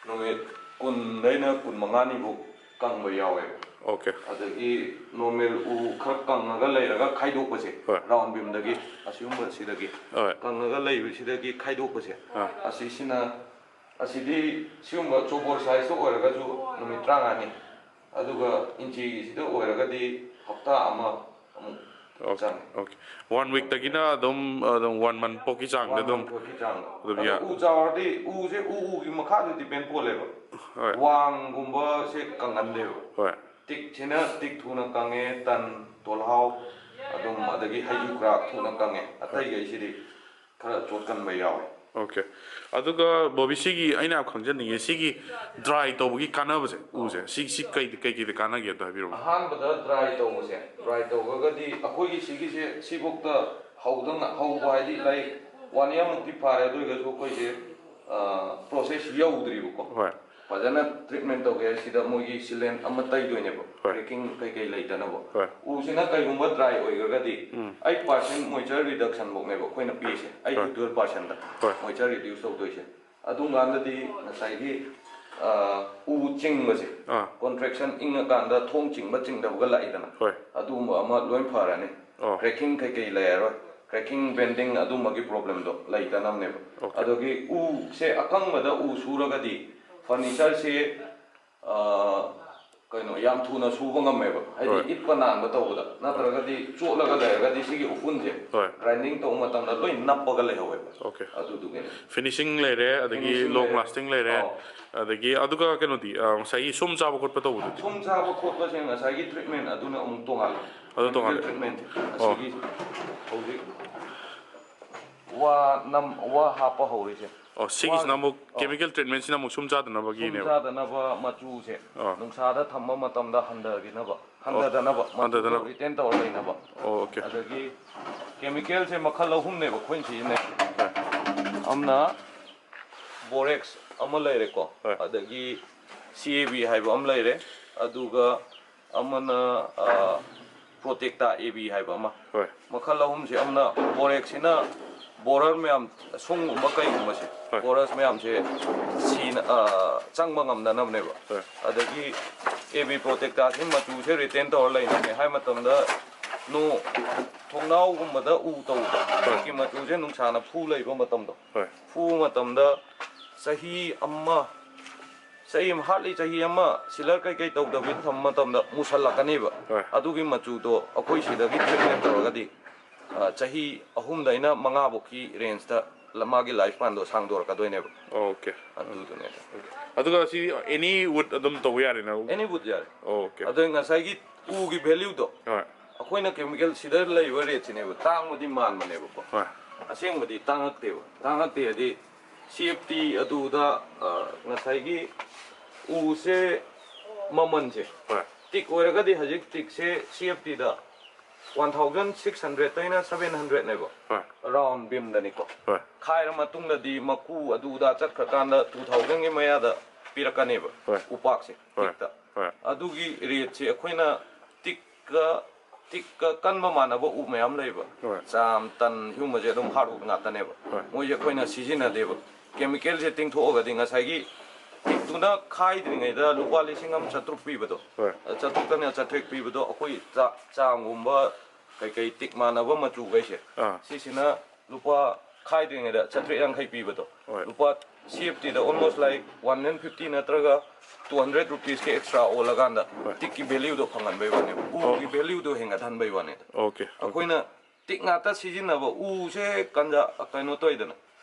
ꯅꯨꯃꯤꯠ ꯀꯨꯟꯗꯩꯅ ꯀꯨꯟꯃꯉꯥꯅꯤꯕꯨ ꯀꯪꯕ ꯌꯥꯎꯋꯦꯕ꯫ ꯑꯣꯀꯦ꯫ ꯑꯗꯒꯤ ꯅꯣꯔꯃꯦꯜ ꯎ ꯈꯔ ꯀꯪꯉꯒ ꯂꯩꯔꯒ ꯈꯥꯏꯗꯣꯛꯄꯁꯦ꯫ ꯍꯣꯏ꯫ ꯔꯥꯎꯟ ꯕꯤꯝꯗꯒꯤ ꯑꯁꯤꯒꯨꯝꯕꯁꯤꯗꯒꯤ ꯍꯣꯏ꯫ ꯀꯪꯉꯒ ꯂꯩꯕꯁꯤꯗꯒꯤ ꯈꯥꯏꯗꯣꯛꯄꯁꯦ꯫ ꯑꯥ꯫ ꯑꯁꯤꯁꯤꯅ ꯑꯁꯤꯗꯤ ꯁꯤꯒꯨꯝꯕ ꯆꯣꯕꯣꯔ ꯁꯥꯏꯖꯇ ꯑꯣꯏꯔꯒꯁꯨ ꯅꯨꯃꯤꯠ ꯇꯔꯥꯃꯉꯥꯅꯤ꯫ ꯑꯗꯨꯒ ꯏꯟꯆꯤꯒꯤꯁꯤꯗ ꯑꯣꯏꯔꯒꯗꯤ ꯍꯞꯇꯥ ꯑꯃ ꯑꯃꯨꯛ ꯑꯣꯀꯦ꯫ ꯆꯪꯉꯦ꯫ ꯑꯣꯀꯦ꯫ ꯋꯥꯟ ꯋꯤꯛꯇꯒꯤ ꯑꯗꯨꯝ ꯑꯗꯨꯝ ꯋꯥꯟ ꯃꯟ ꯐꯥꯎꯒꯤ ꯆꯥꯡꯗ ꯑꯗꯨꯝ ꯋꯥꯟ ꯃꯟ ꯐꯥꯎꯒꯤ ꯆꯥꯡꯗ꯫ ꯑꯗꯨꯝ ꯑꯗꯣ ꯌꯥ- ꯎ ꯆꯥꯎꯔꯗꯤ ꯎꯁꯦ ꯎ ꯎꯒꯤ ꯃꯈꯥꯁꯨ ꯗꯤꯄꯦꯟ ꯄꯣꯜꯂꯦꯕ꯫ ꯍꯣꯏ꯫ ꯋꯥꯡꯒꯨꯝꯕꯁꯦ ꯀꯪꯍꯟꯗꯦꯕ꯫ ꯍꯣꯏ꯫ ꯇꯤꯛꯁꯤꯅ ꯇꯤꯛ ꯊꯨꯅ ꯀꯪꯉꯦ, ꯇꯟ, ꯇꯣꯜꯍꯥꯎ, ꯑꯗꯨꯝ ꯑꯗꯒꯤ ꯍꯩꯖꯨ ꯈꯔ ꯊꯨꯅ ꯀꯪꯉꯦ꯫ ꯑꯇꯩꯈꯩꯁꯤꯗꯤ ꯈꯔ ꯆꯣꯠꯀꯟꯕ ꯌꯥꯎꯋꯦ꯫ ꯑꯣꯀꯦ꯫ ꯑꯗꯨꯒ ꯕꯣꯕꯤ, ꯁꯤꯒꯤ ꯑꯩꯅ ꯌꯥꯝ ꯈꯪꯖꯅꯤꯡꯉꯦ, ꯁꯤꯒꯤ ꯗ꯭ꯔꯥꯏ ꯇꯧꯕꯒꯤ ꯀꯥꯟꯅꯕꯁꯦ, ꯎꯁꯦ ꯁꯤ ꯁꯤ ꯀꯩ ꯀꯩꯀꯩꯗ ꯀꯥꯟꯅꯒꯦ ꯑꯝꯇ ꯍꯥꯏꯕꯤꯔꯛꯑꯣ꯫ ꯑꯍꯥꯟꯕꯗ ꯗ꯭ꯔꯥꯏ ꯇꯧꯕꯁꯦ, ꯗ꯭ꯔꯥꯏ ꯇꯧꯔꯒꯗꯤ ꯑꯩꯈꯣꯏꯒꯤ ꯁꯤꯒꯤꯁꯦ ꯁꯤꯐꯧꯇ ꯍꯧꯗ ꯉ- ꯍꯧꯕ ꯍꯥꯏꯗꯤ ꯂꯥꯏꯛ ꯋꯥꯟ ꯏꯌꯥꯔꯃꯨꯛꯇꯤ ꯐꯥꯔꯦ꯫ ꯑꯗꯨ ꯑꯣꯏꯔꯒꯁꯨ ꯑꯩꯈꯣꯏꯁꯦ ꯄ꯭ꯔꯣꯁꯦꯁ ꯌꯧꯗ꯭ꯔꯤꯕꯀꯣ꯫ ꯍꯣꯏ꯫ ꯐꯖꯅ ꯇ꯭ꯔꯤꯠꯃꯦꯟ ꯇꯧꯒꯦ ꯍꯥꯏꯁꯤꯗ ꯃꯣꯏꯒꯤ ꯁꯤꯂꯦꯟ ꯑꯃ ꯇꯩꯗꯣꯏꯅꯦꯕ, ꯍꯣꯏ꯫ ꯀ꯭ꯔꯦꯀꯤꯡ ꯀꯩꯀꯩ ꯂꯩꯇꯅꯕ꯫ ꯍꯣꯏ꯫ ꯎꯁꯤꯅ ꯀꯩꯒꯨꯝꯕ ꯗ꯭ꯔꯥꯏ ꯑꯣꯏꯈ꯭ꯔꯒꯗꯤ ꯎꯝ꯫ ꯑꯩꯠ ꯄꯥꯔꯁꯦꯟ ꯃꯣꯏꯆꯔ ꯔꯤꯗꯛꯁꯟꯐꯧꯅꯦꯕ ꯑꯩꯈꯣꯏꯅ ꯄꯤꯔꯤꯁꯦ, ꯑꯩꯠ ꯍꯣꯏ꯫ ꯇꯨ ꯇꯨꯋꯦꯜꯞ ꯄꯥꯔꯁꯦꯟꯗ ꯍꯣꯏ꯫ ꯃꯣꯏꯆꯔ ꯔꯤꯗ꯭ꯌꯨꯁ ꯇꯧꯗꯣꯏꯁꯦ꯫ ꯑꯗꯨꯝꯀꯥꯟꯗꯗꯤ ꯉꯁꯥꯏꯒꯤ ꯑ, ꯎ ꯆꯤꯡꯕꯁꯦ, ꯑꯥ꯫ ꯀꯣꯟꯇ꯭ꯔꯦꯛꯁꯟ ꯏꯪꯉꯀꯥꯟꯗ ꯊꯣꯡ ꯆꯤꯡꯕ ꯆꯤꯡꯗꯕꯒ ꯂꯥꯛꯏꯗꯅ, ꯍꯣꯏ꯫ ꯑꯗꯨꯒꯨꯝꯕ ꯑꯃ ꯂꯣꯏ ꯐꯔꯅꯤ꯫ ꯑꯣ꯫ ꯀ꯭ꯔꯦꯀꯤꯡ ꯀꯩꯀꯩ ꯂꯩꯔꯔꯣꯏ, ꯀ꯭ꯔꯦꯀꯤꯡ ꯕꯦꯟꯗꯤꯡ ꯑꯗꯨꯝꯕꯒꯤ ꯄ꯭ꯔꯣꯕ꯭ꯂꯦꯝꯗꯣ ꯂꯩꯇꯅꯕꯅꯦꯕ꯫ ꯑꯣꯀꯦ꯫ ꯑꯗꯒꯤ ꯎꯁꯦ ꯑꯀꯪꯕꯗ ꯎ ꯁꯨꯔꯒꯗꯤ ꯐꯔꯅꯤꯆꯔꯁꯦ, ꯑ, ꯀꯩꯅꯣ, ꯌꯥꯝ ꯊꯨꯅ ꯁꯨꯕ ꯉꯝꯃꯦꯕ, ꯍꯥꯏꯗꯤ ꯍꯣꯏ꯫ ꯏꯠꯄ ꯅꯥꯟꯕ ꯇꯧꯕꯗ꯫ ꯅꯠꯇ꯭ꯔꯒꯗꯤ ꯆꯣꯠꯂꯒ ꯂꯩꯔꯒꯗꯤ ꯁꯤꯒꯤ ꯎꯐꯨꯟꯁꯦ ꯍꯣꯏ꯫ ꯒ꯭ꯔꯥꯏꯟꯗꯤꯡ ꯇꯧꯕ ꯃꯇꯝꯗ ꯂꯣꯏ ꯅꯞꯄꯒ ꯂꯩꯍꯧꯋꯦꯕ꯫ ꯑꯣꯀꯦ꯫ ꯑꯗꯨꯗꯨꯒꯤꯅꯦ꯫ ꯐꯤꯅꯤꯁꯤꯡ ꯂꯩꯔꯦ, ꯑꯗꯒꯤ ꯐꯤꯅꯤꯁꯤꯡ ꯂꯣꯡ ꯂꯩꯔꯦ꯫ ꯂꯥꯁꯇꯤꯡ ꯂꯩꯔꯦ, ꯑꯧ꯫ ꯑꯗꯒꯤ ꯑꯗꯨꯒ ꯀꯩꯅꯣꯗꯤ, ꯑ, ꯉꯁꯥꯏꯒꯤ ꯁꯨꯝ ꯆꯥꯕ ꯈꯣꯠꯄ ꯇꯧꯕꯗꯨꯗꯤ? ꯁꯨꯝ ꯆꯥꯕ ꯈꯣꯠꯄꯁꯦ ꯉꯁꯥꯏꯒꯤ ꯇ꯭ꯔꯤꯠꯃꯦꯟ ꯑꯗꯨꯅ ꯑꯃꯨꯛ ꯇꯣꯉꯥꯜꯂꯦ꯫ ꯑꯗꯨ ꯇꯣꯉꯥꯜꯂꯦ꯫ ꯇ꯭ꯔꯤꯠꯃꯦꯟ ꯑꯣ꯫ ꯑꯁꯤꯒꯤ ꯍꯧꯖꯤꯛ ꯋꯥ ꯅꯝ, ꯋꯥ ꯍꯥꯞꯄ ꯍꯧꯔꯤꯁꯦ꯫ ꯑꯣ, ꯁꯤꯒꯤꯁꯤꯅ ꯋꯥ-, ꯑꯃꯨꯛ ꯑꯣ꯫ ꯀꯦꯃꯤꯀꯦꯜ ꯇ꯭ꯔꯤꯠꯃꯦꯟꯁꯤꯅ ꯑꯃꯨꯛ ꯁꯨꯝ ꯁꯨꯝ ꯆꯥꯗꯅꯕꯒꯤꯅꯦꯕ? ꯆꯥꯗꯅꯕ ꯃꯆꯨꯁꯦ ꯑꯣ꯫ ꯅꯨꯡꯁꯥꯗ ꯊꯝꯕ ꯃꯇꯝꯗ ꯍꯟꯊꯈꯤꯅꯕ, ꯍꯟꯊꯗꯅꯕ, ꯃꯆꯨꯗꯣ ꯍꯟꯊꯗꯅꯕ꯫ ꯔꯤꯇꯦꯟ ꯇꯧꯔ ꯂꯩꯅꯕ꯫ ꯑꯣ, ꯑꯣꯀꯦ꯫ ꯑꯗꯒꯤ ꯀꯦꯃꯤꯀꯦꯜꯁꯦ ꯃꯈꯜ ꯑꯍꯨꯝꯅꯦꯕ ꯑꯩꯈꯣꯏꯅ ꯁꯤꯖꯤꯟꯅꯩ꯫ ꯑꯃꯅ ꯕꯣꯔꯦꯛꯁ ꯑꯃ ꯂꯩꯔꯦꯀꯣ, ꯍꯣꯏ꯫ ꯑꯗꯒꯤ ꯁꯤ ꯑꯦ ꯕꯤ ꯍꯥꯏꯕ ꯑꯃ ꯂꯩꯔꯦ, ꯑꯗꯨꯒ ꯑꯃꯅ, ꯑ, ꯄ꯭ꯔꯣꯇꯦꯛꯇꯥ ꯑꯦ ꯕꯤ ꯍꯥꯏꯕ ꯑꯃ꯫ ꯍꯣꯏ꯫ ꯃꯈꯜ ꯑꯍꯨꯝꯁꯦ ꯑꯃꯅ ꯕꯣꯔꯦꯛꯁꯤꯅ ꯕꯣꯔꯔ ꯃꯌꯥꯝ, ꯁꯨꯡꯒꯨꯝꯕ ꯀꯩꯒꯨꯝꯕꯁꯦ, ꯍꯣꯏ꯫ ꯕꯣꯔꯔꯁ ꯃꯌꯥꯝꯁꯦ ꯁꯤꯅ, ꯑ, ꯆꯪꯕ ꯉꯝꯗꯅꯕꯅꯦꯕ꯫ ꯍꯣꯏ꯫ ꯑꯗꯒꯤ ꯑꯦ ꯕꯤ ꯄ꯭ꯔꯣꯇꯦꯛꯇꯥꯁꯤ ꯃꯆꯨꯁꯦ ꯔꯤꯇꯦꯟ ꯇꯧꯔ ꯂꯩꯅꯕꯅꯦ꯫ ꯍꯥꯏ ꯃꯇꯝꯗ ꯅꯣ, ꯊꯣꯡꯅꯥꯎꯒꯨꯝꯕꯗ ꯎ ꯇꯧꯕꯗꯣ, ꯍꯣꯏ꯫ ꯁꯤꯒꯤ ꯃꯆꯨꯁꯦ ꯅꯨꯡꯁꯥꯅ ꯐꯨ ꯂꯩꯕ ꯃꯇꯝꯗꯣ, ꯍꯣꯏ꯫ ꯐꯨꯕ ꯃꯇꯝꯗ ꯆꯍꯤ ꯑꯃ, ꯆꯍꯤ ꯑꯃ, ꯍꯥꯔꯠꯂꯤ ꯆꯍꯤ ꯑꯃ ꯁꯤꯂꯔ ꯀꯩꯀꯩ ꯇꯧꯗꯕꯤꯗ ꯊꯝꯕ ꯃꯇꯝꯗ ꯃꯨꯁꯜꯂꯛꯀꯅꯦꯕ꯫ ꯍꯣꯏ꯫ ꯑꯗꯨꯒꯤ ꯃꯆꯨꯗꯣ ꯑꯩꯈꯣꯏ ꯁꯤꯗꯒꯤ ꯇ꯭ꯔꯤꯠꯃꯦꯟ ꯇꯧꯔꯒꯗꯤ, ꯑ, ꯆꯍꯤ ꯑꯍꯨꯝꯗꯩꯅ ꯃꯉꯥꯐꯧꯀꯤ ꯔꯦꯟꯖꯇ ꯃꯥꯒꯤ ꯂꯥꯏꯐ ꯁ꯭ꯄꯥꯟꯗꯣ ꯁꯥꯡꯗꯣꯔꯛꯀꯗꯣꯏꯅꯦꯕ꯫ ꯑꯣꯀꯦ꯫ ꯑꯗꯨꯗꯨꯅꯦ꯫ ꯑꯗꯨꯒ ꯁꯤ ꯑꯦꯅꯤ ꯋꯨꯗ ꯑꯗꯨꯝ ꯇꯧꯕ ꯌꯥꯔꯦꯅ? ꯑꯦꯅꯤ ꯋꯨꯗ ꯌꯥꯔꯦ꯫ ꯑꯣꯀꯦ꯫ ꯑꯗꯣ ꯉꯁꯥꯏꯒꯤ ꯎꯒꯤ ꯚꯦꯂ꯭ꯌꯨꯗꯣ ꯍꯣꯏ꯫ ꯑꯩꯈꯣꯏꯅ ꯀꯦꯃꯤꯀꯦꯜ ꯁꯤꯗ ꯂꯩꯕ ꯔꯦꯠꯁꯤꯅꯦꯕ ꯇꯥꯡꯕꯗꯤ ꯃꯥꯟꯕꯅꯦꯕꯀꯣ꯫ ꯍꯣꯏ꯫ ꯑꯁꯦꯡꯕꯗꯤ ꯇꯥꯡꯉꯛꯇꯦꯕ꯫ ꯇꯥꯡꯉꯛꯇꯦ ꯍꯥꯏꯗꯤ ꯁꯤ ꯑꯦꯐ ꯇꯤ ꯑꯗꯨꯗ, ꯑ, ꯉꯁꯥꯏꯒꯤ ꯎꯁꯦ ꯃꯃꯜꯁꯦ, ꯍꯣꯏ꯫ ꯇꯤꯛ ꯑꯣꯏꯔꯒꯗꯤ ꯍꯧꯖꯤꯛ ꯇꯤꯛꯁꯦ ꯁꯤ ꯑꯦꯐ ꯇꯤꯗ ꯋꯥꯟ ꯊꯥꯎꯖꯟ ꯁꯤꯛꯁ ꯍꯟꯗ꯭ꯔꯦꯗꯇꯩꯅ ꯁꯚꯦꯟ ꯍꯟꯗ꯭ꯔꯦꯗꯅꯦꯕ꯫ ꯍꯣꯏ꯫ ꯔꯥꯎꯟ ꯕꯤꯝꯗꯅꯤꯀꯣ꯫ ꯍꯣꯏ꯫ ꯈꯥꯏꯔ ꯃꯇꯨꯡꯗꯗꯤ ꯃꯀꯨ ꯑꯗꯨ ꯑꯗꯥ ꯆꯠꯈ꯭ꯔꯀꯥꯟꯗ ꯇꯨ ꯊꯥꯎꯖꯟꯒꯤ ꯃꯌꯥꯗ ꯄꯤꯔꯛꯀꯅꯦꯕ꯫ ꯍꯣꯏ꯫ ꯎꯄꯥꯛꯁꯦ ꯍꯣꯏ꯫ ꯇꯤꯛꯇ꯫ ꯍꯣꯏ꯫ ꯑꯗꯨꯒꯤ ꯔꯦꯠꯁꯦ ꯑꯩꯈꯣꯏꯅ ꯇꯤꯛꯀ ꯇꯤꯛꯀ ꯀꯟꯕ ꯃꯥꯟꯅꯕ ꯎ ꯃꯌꯥꯝ ꯂꯩꯕ꯫ ꯍꯣꯏ꯫ ꯆꯥꯝ, ꯇꯟ ꯁꯤꯒꯨꯝꯕꯁꯦ ꯑꯗꯨꯝ ꯍꯥꯔꯠꯋꯨꯗ ꯉꯥꯛꯇꯅꯦꯕ꯫ ꯍꯣꯏ꯫ ꯃꯣꯏꯁꯦ ꯑꯩꯈꯣꯏꯅ ꯁꯤꯖꯤꯟꯅꯗꯦꯕ꯫ ꯀꯦꯃꯤꯀꯦꯜꯁꯦ ꯇꯤꯡꯊꯣꯛꯑꯒꯗꯤ ꯉꯁꯥꯏꯒꯤ ꯇꯤꯛꯇꯨꯅ ꯈꯥꯏꯗ꯭ꯔꯤꯉꯩꯗ ꯂꯨꯄꯥ ꯂꯤꯁꯤꯡ ꯑꯃ ꯆꯥꯇ꯭ꯔꯨꯛ ꯄꯤꯕꯗꯣ, ꯍꯣꯏ꯫ ꯆꯥꯇ꯭ꯔꯨꯛꯇꯅ ꯆꯥꯇ꯭ꯔꯦꯠ ꯄꯤꯕꯗꯣ ꯑꯩꯈꯣꯏ ꯆꯥ-, ꯆꯥꯝꯒꯨꯝꯕ ꯀꯩꯀꯩ ꯇꯤꯛ ꯃꯥꯟꯅꯕ ꯃꯆꯨꯈꯩꯁꯦ, ꯑꯥ꯫ ꯁꯤꯁꯤꯅ ꯂꯨꯄꯥ ꯈꯥꯏꯗ꯭ꯔꯤꯉꯩꯗ ꯆꯥꯇ꯭ꯔꯦꯠ ꯌꯥꯡꯈꯩ ꯄꯤꯕꯗꯣ, ꯍꯣꯏ꯫ ꯂꯨꯄꯥ ꯁꯤ ꯑꯦꯐ ꯇꯤꯗ almost like one hundred fifty ꯅꯠꯇ꯭ꯔꯒ two hundred rupeesꯀꯤ extra ꯑꯣꯜꯂꯀꯥꯟꯗ ꯍꯣꯏ꯫ ꯇꯤꯛꯀꯤ valueꯗꯣ ꯐꯪꯍꯟꯕꯩ ꯋꯥꯅꯦꯕ, ꯎꯒꯤ valueꯗꯣ ꯍꯦꯟꯒꯠꯍꯟꯕꯩ ꯋꯥꯅꯦ꯫ Okay, okay. ꯑꯩꯈꯣꯏꯅ ꯇꯤꯛ ꯉꯥꯛꯇ ꯁꯤꯖꯤꯟꯅꯕ ꯎꯁꯦ ꯀꯟꯖ ꯀꯩꯅꯣ ꯇꯧꯏꯗꯅ,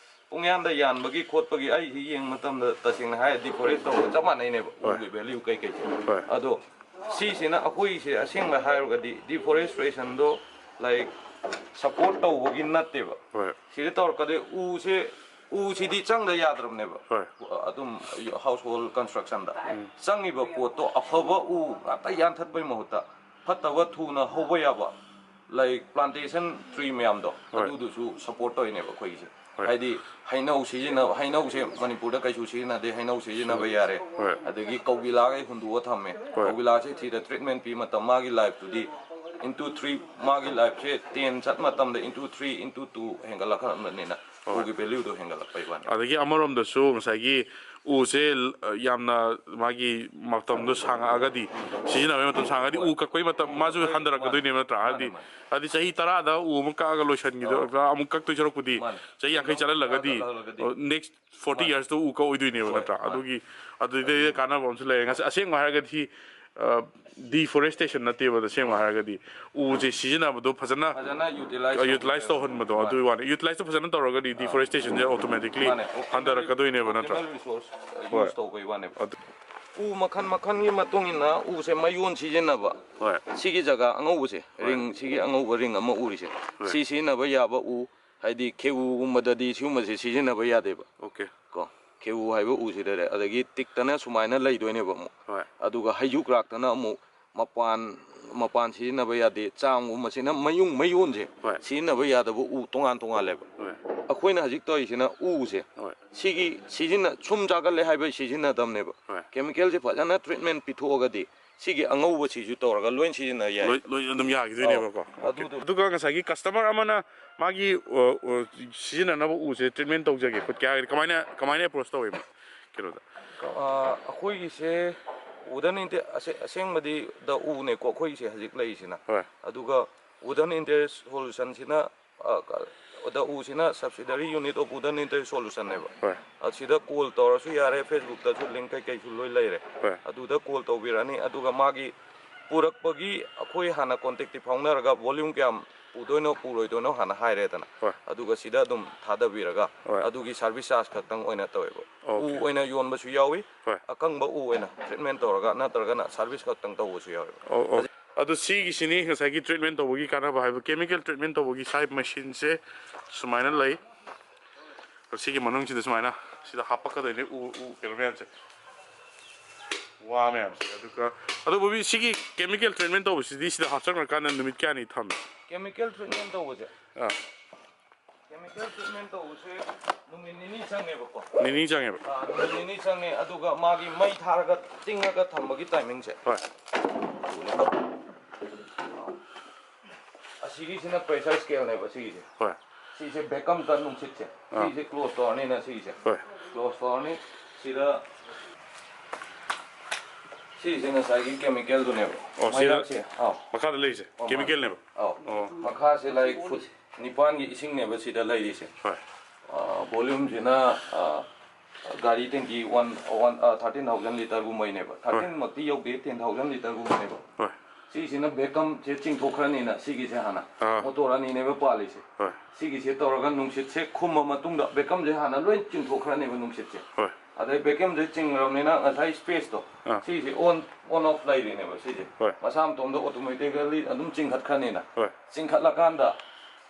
ꯄꯨꯡꯌꯥꯟꯗ ꯌꯥꯟꯕꯒꯤ ꯈꯣꯠꯄꯒꯤ ꯑꯩꯁꯤ ꯌꯦꯡꯕ ꯃꯇꯝꯗ ꯇꯁꯦꯡꯅ ꯍꯥꯏꯔꯗꯤ deforest ꯇꯧꯕꯒ ꯆꯞ ꯃꯥꯟꯅꯩꯅꯦꯕ, ꯍꯣꯏ꯫ ꯎꯒꯤ value ꯀꯩꯀꯩꯁꯦ꯫ ꯍꯣꯏ꯫ ꯑꯗꯣ ꯁꯤꯁꯤꯅ ꯑꯩꯈꯣꯏꯁꯦ ꯑꯁꯦꯡꯕ ꯍꯥꯏꯔꯨꯔꯒꯗꯤ deforestationꯗꯣ like support ꯇꯧꯕꯒꯤ ꯅꯠꯇꯦꯕ꯫ ꯍꯣꯏ꯫ ꯁꯤꯗ ꯇꯧꯔꯛꯀꯗꯣꯏ ꯎꯁꯦ, ꯎꯁꯤꯗꯤ ꯆꯪꯗ ꯌꯥꯗ꯭ꯔꯕꯅꯦꯕ꯫ ꯍꯣꯏ꯫ ꯑꯗꯨꯝ household constructionꯗ ꯆꯪꯉꯤꯕ ꯄꯣꯠꯇꯣ ꯑꯐꯕ ꯎ ꯉꯥꯛꯇ ꯌꯥꯟꯊꯠꯄꯩ ꯃꯍꯨꯠꯇ ꯐꯠꯇꯕ ꯊꯨꯅ ꯍꯧꯕ ꯌꯥꯕ like plantation tree ꯃꯌꯥꯝꯗꯣ ꯍꯣꯏ꯫ ꯑꯗꯨꯗꯨꯁꯨ support ꯇꯧꯔꯤꯅꯦꯕ ꯑꯩꯈꯣꯏꯒꯤꯁꯦ꯫ ꯍꯣꯏ꯫ ꯍꯥꯏꯗꯤ ꯍꯩꯅꯧ ꯁꯤꯖꯤꯟꯅꯕ, ꯍꯩꯅꯧꯁꯦ ꯃꯅꯤꯄꯨꯔꯗ ꯀꯩꯁꯨ ꯁꯤꯖꯤꯟꯅꯗꯦ, ꯍꯩꯅꯧ ꯁꯤꯖꯤꯟꯅꯕ ꯌꯥꯔꯦ꯫ ꯍꯣꯏ꯫ ꯑꯗꯒꯤ ꯀꯧꯕꯤꯂꯥꯈꯩ ꯍꯨꯟꯗꯣꯛꯑ ꯊꯝꯃꯦ꯫ ꯍꯣꯏ꯫ ꯀꯧꯕꯤꯂꯥꯁꯦ ꯊꯤꯗ treatment ꯄꯤ ꯃꯇꯝ ꯃꯥꯒꯤ lifeꯇꯨꯗꯤ into three, ꯃꯥꯒꯤ lifeꯁꯦ ten ꯆꯠ ꯃꯇꯝꯗ into three, into two ꯍꯦꯟꯒꯠꯂꯛꯈ꯭ꯔꯕꯅꯤꯅ ꯎꯒꯤ valueꯗꯣ ꯍꯦꯟꯒꯠꯂꯛꯄꯩ ꯋꯥꯅꯤ꯫ ꯑꯗꯒꯤ ꯑꯃꯔꯣꯝꯗꯁꯨ ꯉꯁꯥꯏꯒꯤ ꯎꯁꯦ ꯌꯥꯝꯅ ꯃꯥꯒꯤ ꯃꯇꯝꯗꯣ ꯁꯥꯡꯉꯛꯑꯒꯗꯤ, ꯁꯤꯖꯤꯟꯅꯕꯒꯤ ꯃꯇꯝ ꯁꯥꯡꯉꯒꯗꯤ ꯎ ꯀꯛꯄꯒꯤ ꯃꯇꯝ ꯃꯥꯁꯨ ꯍꯟꯊꯔꯛꯀꯗꯣꯏꯅꯦꯕ ꯅꯠꯇ꯭ꯔꯥ? ꯍꯥꯏꯗꯤ, ꯃꯥꯅꯦ꯫ ꯍꯥꯏꯗꯤ ꯆꯍꯤ ꯇꯔꯥꯗ ꯎ ꯑꯃ ꯀꯛꯑꯒ ꯂꯣꯏꯁꯤꯟꯈꯤꯗꯣꯏ ꯑꯃꯨꯛ ꯀꯛꯇꯣꯏ ꯁꯔꯨꯛꯄꯨꯗꯤ ꯃꯥꯅꯦ꯫ ꯆꯍꯤ ꯌꯥꯡꯈꯩ ꯆꯠꯍꯜꯂꯒꯗꯤ ꯆꯠꯍꯜꯂꯒꯗꯤ꯫ Next forty yearsꯇ ꯎ ꯀꯛꯑꯣꯏꯗꯣꯏꯅꯦꯕ ꯍꯣꯏ, ꯅꯠꯇ꯭ꯔꯥ? ꯃꯥꯅꯦ꯫ ꯑꯗꯨꯒꯤ, ꯑꯗꯨꯗꯩꯗ ꯀꯥꯟꯅꯕ ꯑꯃꯁꯨ ꯂꯩꯔꯦ꯫ ꯉꯁ-, ꯑꯁꯦꯡꯕ ꯍꯥꯏꯔꯒꯗꯤ, ꯑ, deforestation ꯅꯠꯇꯦꯕ, ꯑꯁꯦꯡꯕ ꯍꯥꯏꯔꯒꯗꯤ ꯎꯁꯦ ꯁꯤꯖꯤꯟꯅꯕꯗꯣ ꯐꯖꯅ ꯐꯖꯅ utilize utilize ꯇꯧꯍꯟꯕꯗꯣ꯫ ꯃꯥꯅꯦ꯫ ꯑꯗꯨꯒꯤ ꯋꯥꯅꯤ, utilizeꯇꯣ ꯐꯖꯅ ꯇꯧꯔꯒꯗꯤ deforestationꯁꯦ automatically ꯃꯥꯅꯦ, optimal, ꯍꯟꯊꯔꯛꯀꯗꯣꯏꯅꯦꯕ ꯅꯠꯇ꯭ꯔꯥ? optimal resource ꯍꯣꯏ꯫ Use ꯇꯧꯕꯩ ꯋꯥꯅꯦꯕ꯫ ꯑꯗꯨ ꯎ ꯃꯈꯜ ꯃꯈꯜꯒꯤ ꯃꯇꯨꯡ ꯏꯟꯅ ꯎꯁꯦ ꯃꯌꯣꯟ ꯁꯤꯖꯤꯟꯅꯕ꯫ ꯍꯣꯏ꯫ ꯁꯤꯒꯤ ꯖꯒꯥ ꯑꯉꯧꯕꯁꯦ, ring, ꯁꯤꯒꯤ ꯑꯉꯧꯕ ring ꯑꯃ ꯎꯔꯤꯁꯦ, ꯁꯤ ꯁꯤꯖꯤꯟꯅꯕ ꯌꯥꯕ ꯎ, ꯍꯥꯏꯗꯤ ꯈꯦꯎꯒꯨꯝꯕꯗꯗꯤ ꯁꯤꯒꯨꯝꯕꯁꯦ ꯁꯤꯖꯤꯟꯅꯕ ꯌꯥꯗꯦꯕ꯫ Okay꯫ ꯀꯣ, ꯈꯦꯎ ꯍꯥꯏꯕ ꯎꯁꯤꯗꯅꯦ, ꯑꯗꯒꯤ ꯇꯤꯛꯇꯅ ꯁꯨꯃꯥꯏꯅ ꯂꯩꯗꯣꯏꯅꯦꯕ ꯑꯃꯨꯛ꯫ ꯍꯣꯏ꯫ ꯑꯗꯨꯒ ꯍꯩꯖꯨꯛ ꯔꯥꯛꯇꯅ ꯑꯃꯨꯛ ꯃꯄꯥꯟ, ꯃꯄꯥꯟ ꯁꯤꯖꯤꯟꯅꯕ ꯌꯥꯗꯦ꯫ ꯆꯥꯝꯒꯨꯝꯕꯁꯤꯅ ꯃꯌꯨꯡ, ꯃꯌꯣꯟꯁꯦ ꯍꯣꯏ꯫ ꯁꯤꯖꯤꯟꯅꯕ ꯌꯥꯗꯕ ꯎ ꯇꯣꯉꯥꯟ ꯇꯣꯉꯥꯟꯂꯦꯕ꯫ ꯍꯣꯏ꯫ ꯑꯩꯈꯣꯏꯅ ꯍꯧꯖꯤꯛ ꯇꯧꯔꯤꯁꯤꯅ ꯎꯁꯦ ꯍꯣꯏ꯫ ꯁꯤꯒꯤ ꯁꯤꯖꯤꯟꯅ ꯁꯨꯝ ꯆꯥꯒꯠꯂꯦ ꯍꯥꯏꯕ ꯁꯤꯖꯤꯟꯅꯗꯕꯅꯦꯕ꯫ ꯍꯣꯏ꯫ ꯀꯦꯃꯤꯀꯦꯜꯁꯦ ꯐꯖꯅ ꯇ꯭ꯔꯤꯠꯃꯦꯟ ꯄꯤꯊꯣꯛꯑꯒꯗꯤ ꯁꯤꯒꯤ ꯑꯉꯧꯕꯁꯤꯁꯨ ꯇꯧꯔꯒ ꯂꯣꯏ ꯁꯤꯖꯤꯟꯅ ꯌꯥꯏ꯫ ꯂꯣꯏ ꯂꯣꯏ ꯑꯗꯨꯝ ꯌꯥꯈꯤꯗꯣꯏꯅꯦꯕꯀꯣ꯫ ꯑꯧ, ꯑꯗꯨꯗꯣ- ꯑꯗꯨꯒ ꯉꯁꯥꯏꯒꯤ ꯀꯁꯇꯃꯔ ꯑꯃꯅ ꯃꯥꯒꯤ ꯑ, ꯑ, ꯁꯤꯖꯤꯟꯅꯅꯕ ꯎꯁꯦ ꯇ꯭ꯔꯤꯠꯃꯦꯟ ꯇꯧꯖꯒꯦ ꯈꯣꯠꯀꯦ ꯍꯥꯏꯔꯒꯗꯤ ꯀꯃꯥꯏꯅ ꯀꯃꯥꯏꯅ ꯑꯦꯄ꯭ꯔꯣꯁ ꯇꯧꯋꯦꯕ ꯀꯩꯅꯣꯗ? ꯑ, ꯑꯩꯈꯣꯏꯒꯤꯁꯦ ꯋꯨꯗꯟ ꯏꯟꯇꯦ ꯑꯁꯦ- ꯑꯁꯦꯡꯕꯗꯤ ꯗ ꯎꯅꯦꯀꯣ ꯑꯩꯈꯣꯏꯒꯤꯁꯦ ꯍꯧꯖꯤꯛ ꯂꯩꯔꯤꯁꯤꯅ꯫ ꯍꯣꯏ꯫ ꯑꯗꯨꯒ ꯋꯨꯗꯟ ꯏꯟꯇꯦꯔꯤꯌꯔ ꯁꯣꯂꯨꯁꯟꯁꯤꯅ, ꯑ, ꯀ- ꯗ ꯎꯁꯤꯅ ꯁꯕꯁꯤꯗꯔꯤ ꯌꯨꯅꯤꯠ ꯑꯣꯐ ꯋꯨꯗꯟ ꯏꯟꯇꯦꯔꯤꯌꯔ ꯁꯣꯂꯨꯁꯟꯅꯦꯕ꯫ ꯍꯣꯏ꯫ ꯑꯁꯤꯗ ꯀꯣꯜ ꯇꯧꯔꯁꯨ ꯌꯥꯔꯦ, ꯐꯦꯁꯕꯨꯛꯇꯁꯨ ꯂꯤꯡ ꯀꯩꯀꯩꯁꯨ ꯂꯣꯏ ꯂꯩꯔꯦ꯫ ꯍꯣꯏ꯫ ꯑꯗꯨꯗ ꯀꯣꯜ ꯇꯧꯕꯤꯔꯛꯑꯅꯤ, ꯑꯗꯨꯒ ꯃꯥꯒꯤ ꯄꯨꯔꯛꯄꯒꯤ ꯑꯩꯈꯣꯏ ꯍꯥꯟꯅ ꯀꯣꯟꯇꯦꯛꯇꯤ ꯐꯥꯎꯅꯔꯒ ꯚꯣꯂ꯭ꯌꯨꯝ ꯀꯌꯥꯝ ꯄꯨꯗꯣꯏꯅꯣ ꯄꯨꯔꯣꯏꯗꯣꯏꯅꯣ ꯍꯥꯟꯅ ꯍꯥꯏꯔꯦꯗꯅ꯫ ꯍꯣꯏ꯫ ꯑꯗꯨꯒ ꯁꯤꯗ ꯑꯗꯨꯝ ꯊꯥꯗꯕꯤꯔꯒ ꯍꯣꯏ꯫ ꯑꯗꯨꯒꯤ ꯁꯥꯔꯚꯤꯁ ꯆꯥꯔꯖ ꯈꯛꯇꯪ ꯑꯣꯏꯅ ꯇꯧꯋꯦꯕ꯫ ꯑꯣꯀꯦ꯫ ꯎ ꯑꯣꯏꯅ ꯌꯣꯟꯕꯁꯨ ꯌꯥꯎꯏ, ꯍꯣꯏ꯫ ꯑꯀꯪꯕ ꯎ ꯑꯣꯏꯅ ꯇ꯭ꯔꯤꯠꯃꯦꯟ ꯇꯧꯔꯒ ꯅꯠꯇ꯭ꯔꯒꯅ ꯁꯥꯔꯚꯤꯁ ꯈꯛꯇꯪ ꯇꯧꯕꯁꯨ ꯌꯥꯎꯋꯦꯕ꯫ ꯑꯣ ꯑꯣ꯫ ꯑꯗꯨ ꯁꯤꯒꯤꯁꯤꯅꯤ ꯉꯁꯥꯏꯒꯤ ꯇ꯭ꯔꯤꯠꯃꯦꯟ ꯇꯧꯕꯒꯤ ꯀꯥꯟꯅꯕ ꯍꯥꯏꯕ, ꯀꯦꯃꯤꯀꯦꯜ ꯇ꯭ꯔꯤꯠꯃꯦꯟ ꯇꯧꯕꯒꯤ ꯁꯥꯏ ꯃꯦꯁꯤꯟꯁꯦ ꯁꯨꯃꯥꯏꯅ ꯂꯩ꯫ ꯁꯤꯒꯤ ꯃꯅꯨꯡꯁꯤꯗ ꯁꯨꯃꯥꯏꯅ ꯁꯤꯗ ꯍꯥꯞꯄꯛꯀꯗꯣꯏꯅꯦ ꯎ ꯎ ꯀꯩꯅꯣ ꯃꯌꯥꯝꯁꯦ, ꯋꯥ ꯃꯌꯥꯝꯁꯦ꯫ ꯑꯗꯨꯒ ꯑꯗꯨ ꯕꯣꯕꯤ, ꯁꯤꯒꯤ ꯀꯦꯃꯤꯀꯦꯜ ꯇ꯭ꯔꯤꯠꯃꯦꯟ ꯇꯧꯕꯁꯤꯗꯤ ꯁꯤꯗ ꯍꯥꯞꯆꯟꯈ꯭ꯔꯀꯥꯟꯗ ꯅꯨꯃꯤꯠ ꯀꯌꯥꯅꯤ ꯊꯝꯃꯤ? ꯀꯦꯃꯤꯀꯦꯜ ꯇ꯭ꯔꯤꯠꯃꯦꯟ ꯇꯧꯕꯁꯦ, ꯑꯥ꯫ ꯀꯦꯃꯤꯀꯦꯜ ꯇ꯭ꯔꯤꯠꯃꯦꯟ ꯇꯧꯕꯁꯦ ꯅꯨꯃꯤꯠ ꯅꯤꯅꯤ ꯆꯪꯉꯦꯕꯀꯣ꯫ ꯅꯤꯅꯤ ꯆꯪꯉꯦꯕ꯫ ꯑꯥ, ꯅꯨꯃꯤꯠ ꯅꯤꯅꯤ ꯆꯪꯉꯦ꯫ ꯑꯗꯨꯒ ꯃꯥꯒꯤ ꯃꯩ ꯊꯥꯔꯒ ꯇꯤꯡꯉꯒ ꯊꯝꯕꯒꯤ ꯇꯥꯏꯃꯤꯡꯁꯦ꯫ ꯍꯣꯏ꯫ ꯑꯁꯤꯒꯤꯁꯤꯅ ꯄ꯭ꯔꯦꯁꯔ ꯁ꯭ꯀꯦꯜꯅꯦꯕ ꯁꯤꯒꯤꯁꯦ꯫ ꯍꯣꯏ꯫ ꯁꯤꯁꯦ ꯚꯦꯀꯝꯗ ꯅꯨꯡꯁꯤꯠꯁꯦ꯫ ꯑꯥ꯫ ꯁꯤꯁꯦ ꯀ꯭ꯂꯣꯖ ꯇꯧꯔꯅꯤꯅ ꯁꯤꯁꯦ꯫ ꯍꯣꯏ꯫ ꯀ꯭ꯂꯣꯖ ꯇꯧꯔꯅꯤ꯫ ꯁꯤꯗ ꯁꯤꯁꯦ ꯉꯁꯥꯏꯒꯤ ꯀꯦꯃꯤꯀꯦꯜꯗꯨꯅꯦꯕ꯫ ꯑꯣ, ꯁꯤꯗ ꯃꯩꯔꯛꯁꯦ꯫ ꯑꯥꯎ꯫ ꯃꯈꯥꯗ ꯂꯩꯔꯤꯁꯦ ꯑꯣ, ꯀꯦꯃꯤꯀꯦꯜꯅꯦꯕ꯫ ꯑꯧ꯫ ꯑꯣ꯫ ꯃꯈꯥꯁꯦ ꯂꯥꯏꯛ ꯐꯨꯠ ꯅꯤꯄꯥꯟꯒꯤ ꯏꯁꯤꯡꯅꯦꯕ ꯁꯤꯗ ꯂꯩꯔꯤꯁꯦ꯫ ꯍꯣꯏ꯫ ꯑ, volumeꯁꯤꯅ, ꯑ, ꯒꯥꯔꯤ ꯇꯦꯡꯀꯤ one, one, ꯑ, thirteen thousand litreꯒꯨꯝꯕꯩꯅꯦꯕ꯫ Thirteenꯃꯛꯇꯤ ꯌꯧꯗꯦ, ten thousand litreꯒꯨꯝꯕꯅꯦꯕ꯫ ꯍꯣꯏ꯫ ꯁꯤꯁꯤꯅ ꯚꯦꯀꯝꯁꯦ ꯆꯤꯡꯊꯣꯛꯈ꯭ꯔꯅꯤꯅ ꯁꯤꯒꯤꯁꯦ ꯍꯥꯟꯅ꯫ ꯑꯥ꯫ ꯃꯣꯇꯣꯔ ꯑꯅꯤꯅꯦꯕ ꯄꯥꯜꯂꯤꯁꯦ꯫ ꯍꯣꯏ꯫ ꯁꯤꯒꯤꯁꯦ ꯇꯧꯔꯒ ꯅꯨꯡꯁꯤꯠꯁꯦ ꯈꯨꯝꯃ ꯃꯇꯨꯡꯗ ꯚꯦꯀꯝꯁꯦ ꯍꯥꯟꯅ ꯂꯣꯏ ꯆꯤꯡꯊꯣꯛꯈ꯭ꯔꯅꯦꯕ ꯅꯨꯡꯁꯤꯠꯁꯦ꯫ ꯍꯣꯏ꯫ ꯑꯗꯩ ꯚꯦꯀꯝꯁꯦ ꯆꯤꯡꯈ꯭ꯔꯕꯅꯤꯅ ꯉꯁꯥꯏ spaceꯇꯣ ꯑꯥ꯫ ꯁꯤꯁꯦ on, on off ꯂꯩꯔꯤꯅꯦꯕ ꯁꯤꯁꯦ꯫ ꯍꯣꯏ꯫ ꯃꯁꯥ ꯃꯇꯣꯝꯗ automatically ꯑꯗꯨꯝ ꯆꯤꯡꯈꯠꯈ꯭ꯔꯅꯤꯅ꯫ ꯍꯣꯏ꯫ ꯆꯤꯡꯈꯠꯂꯀꯥꯟꯗ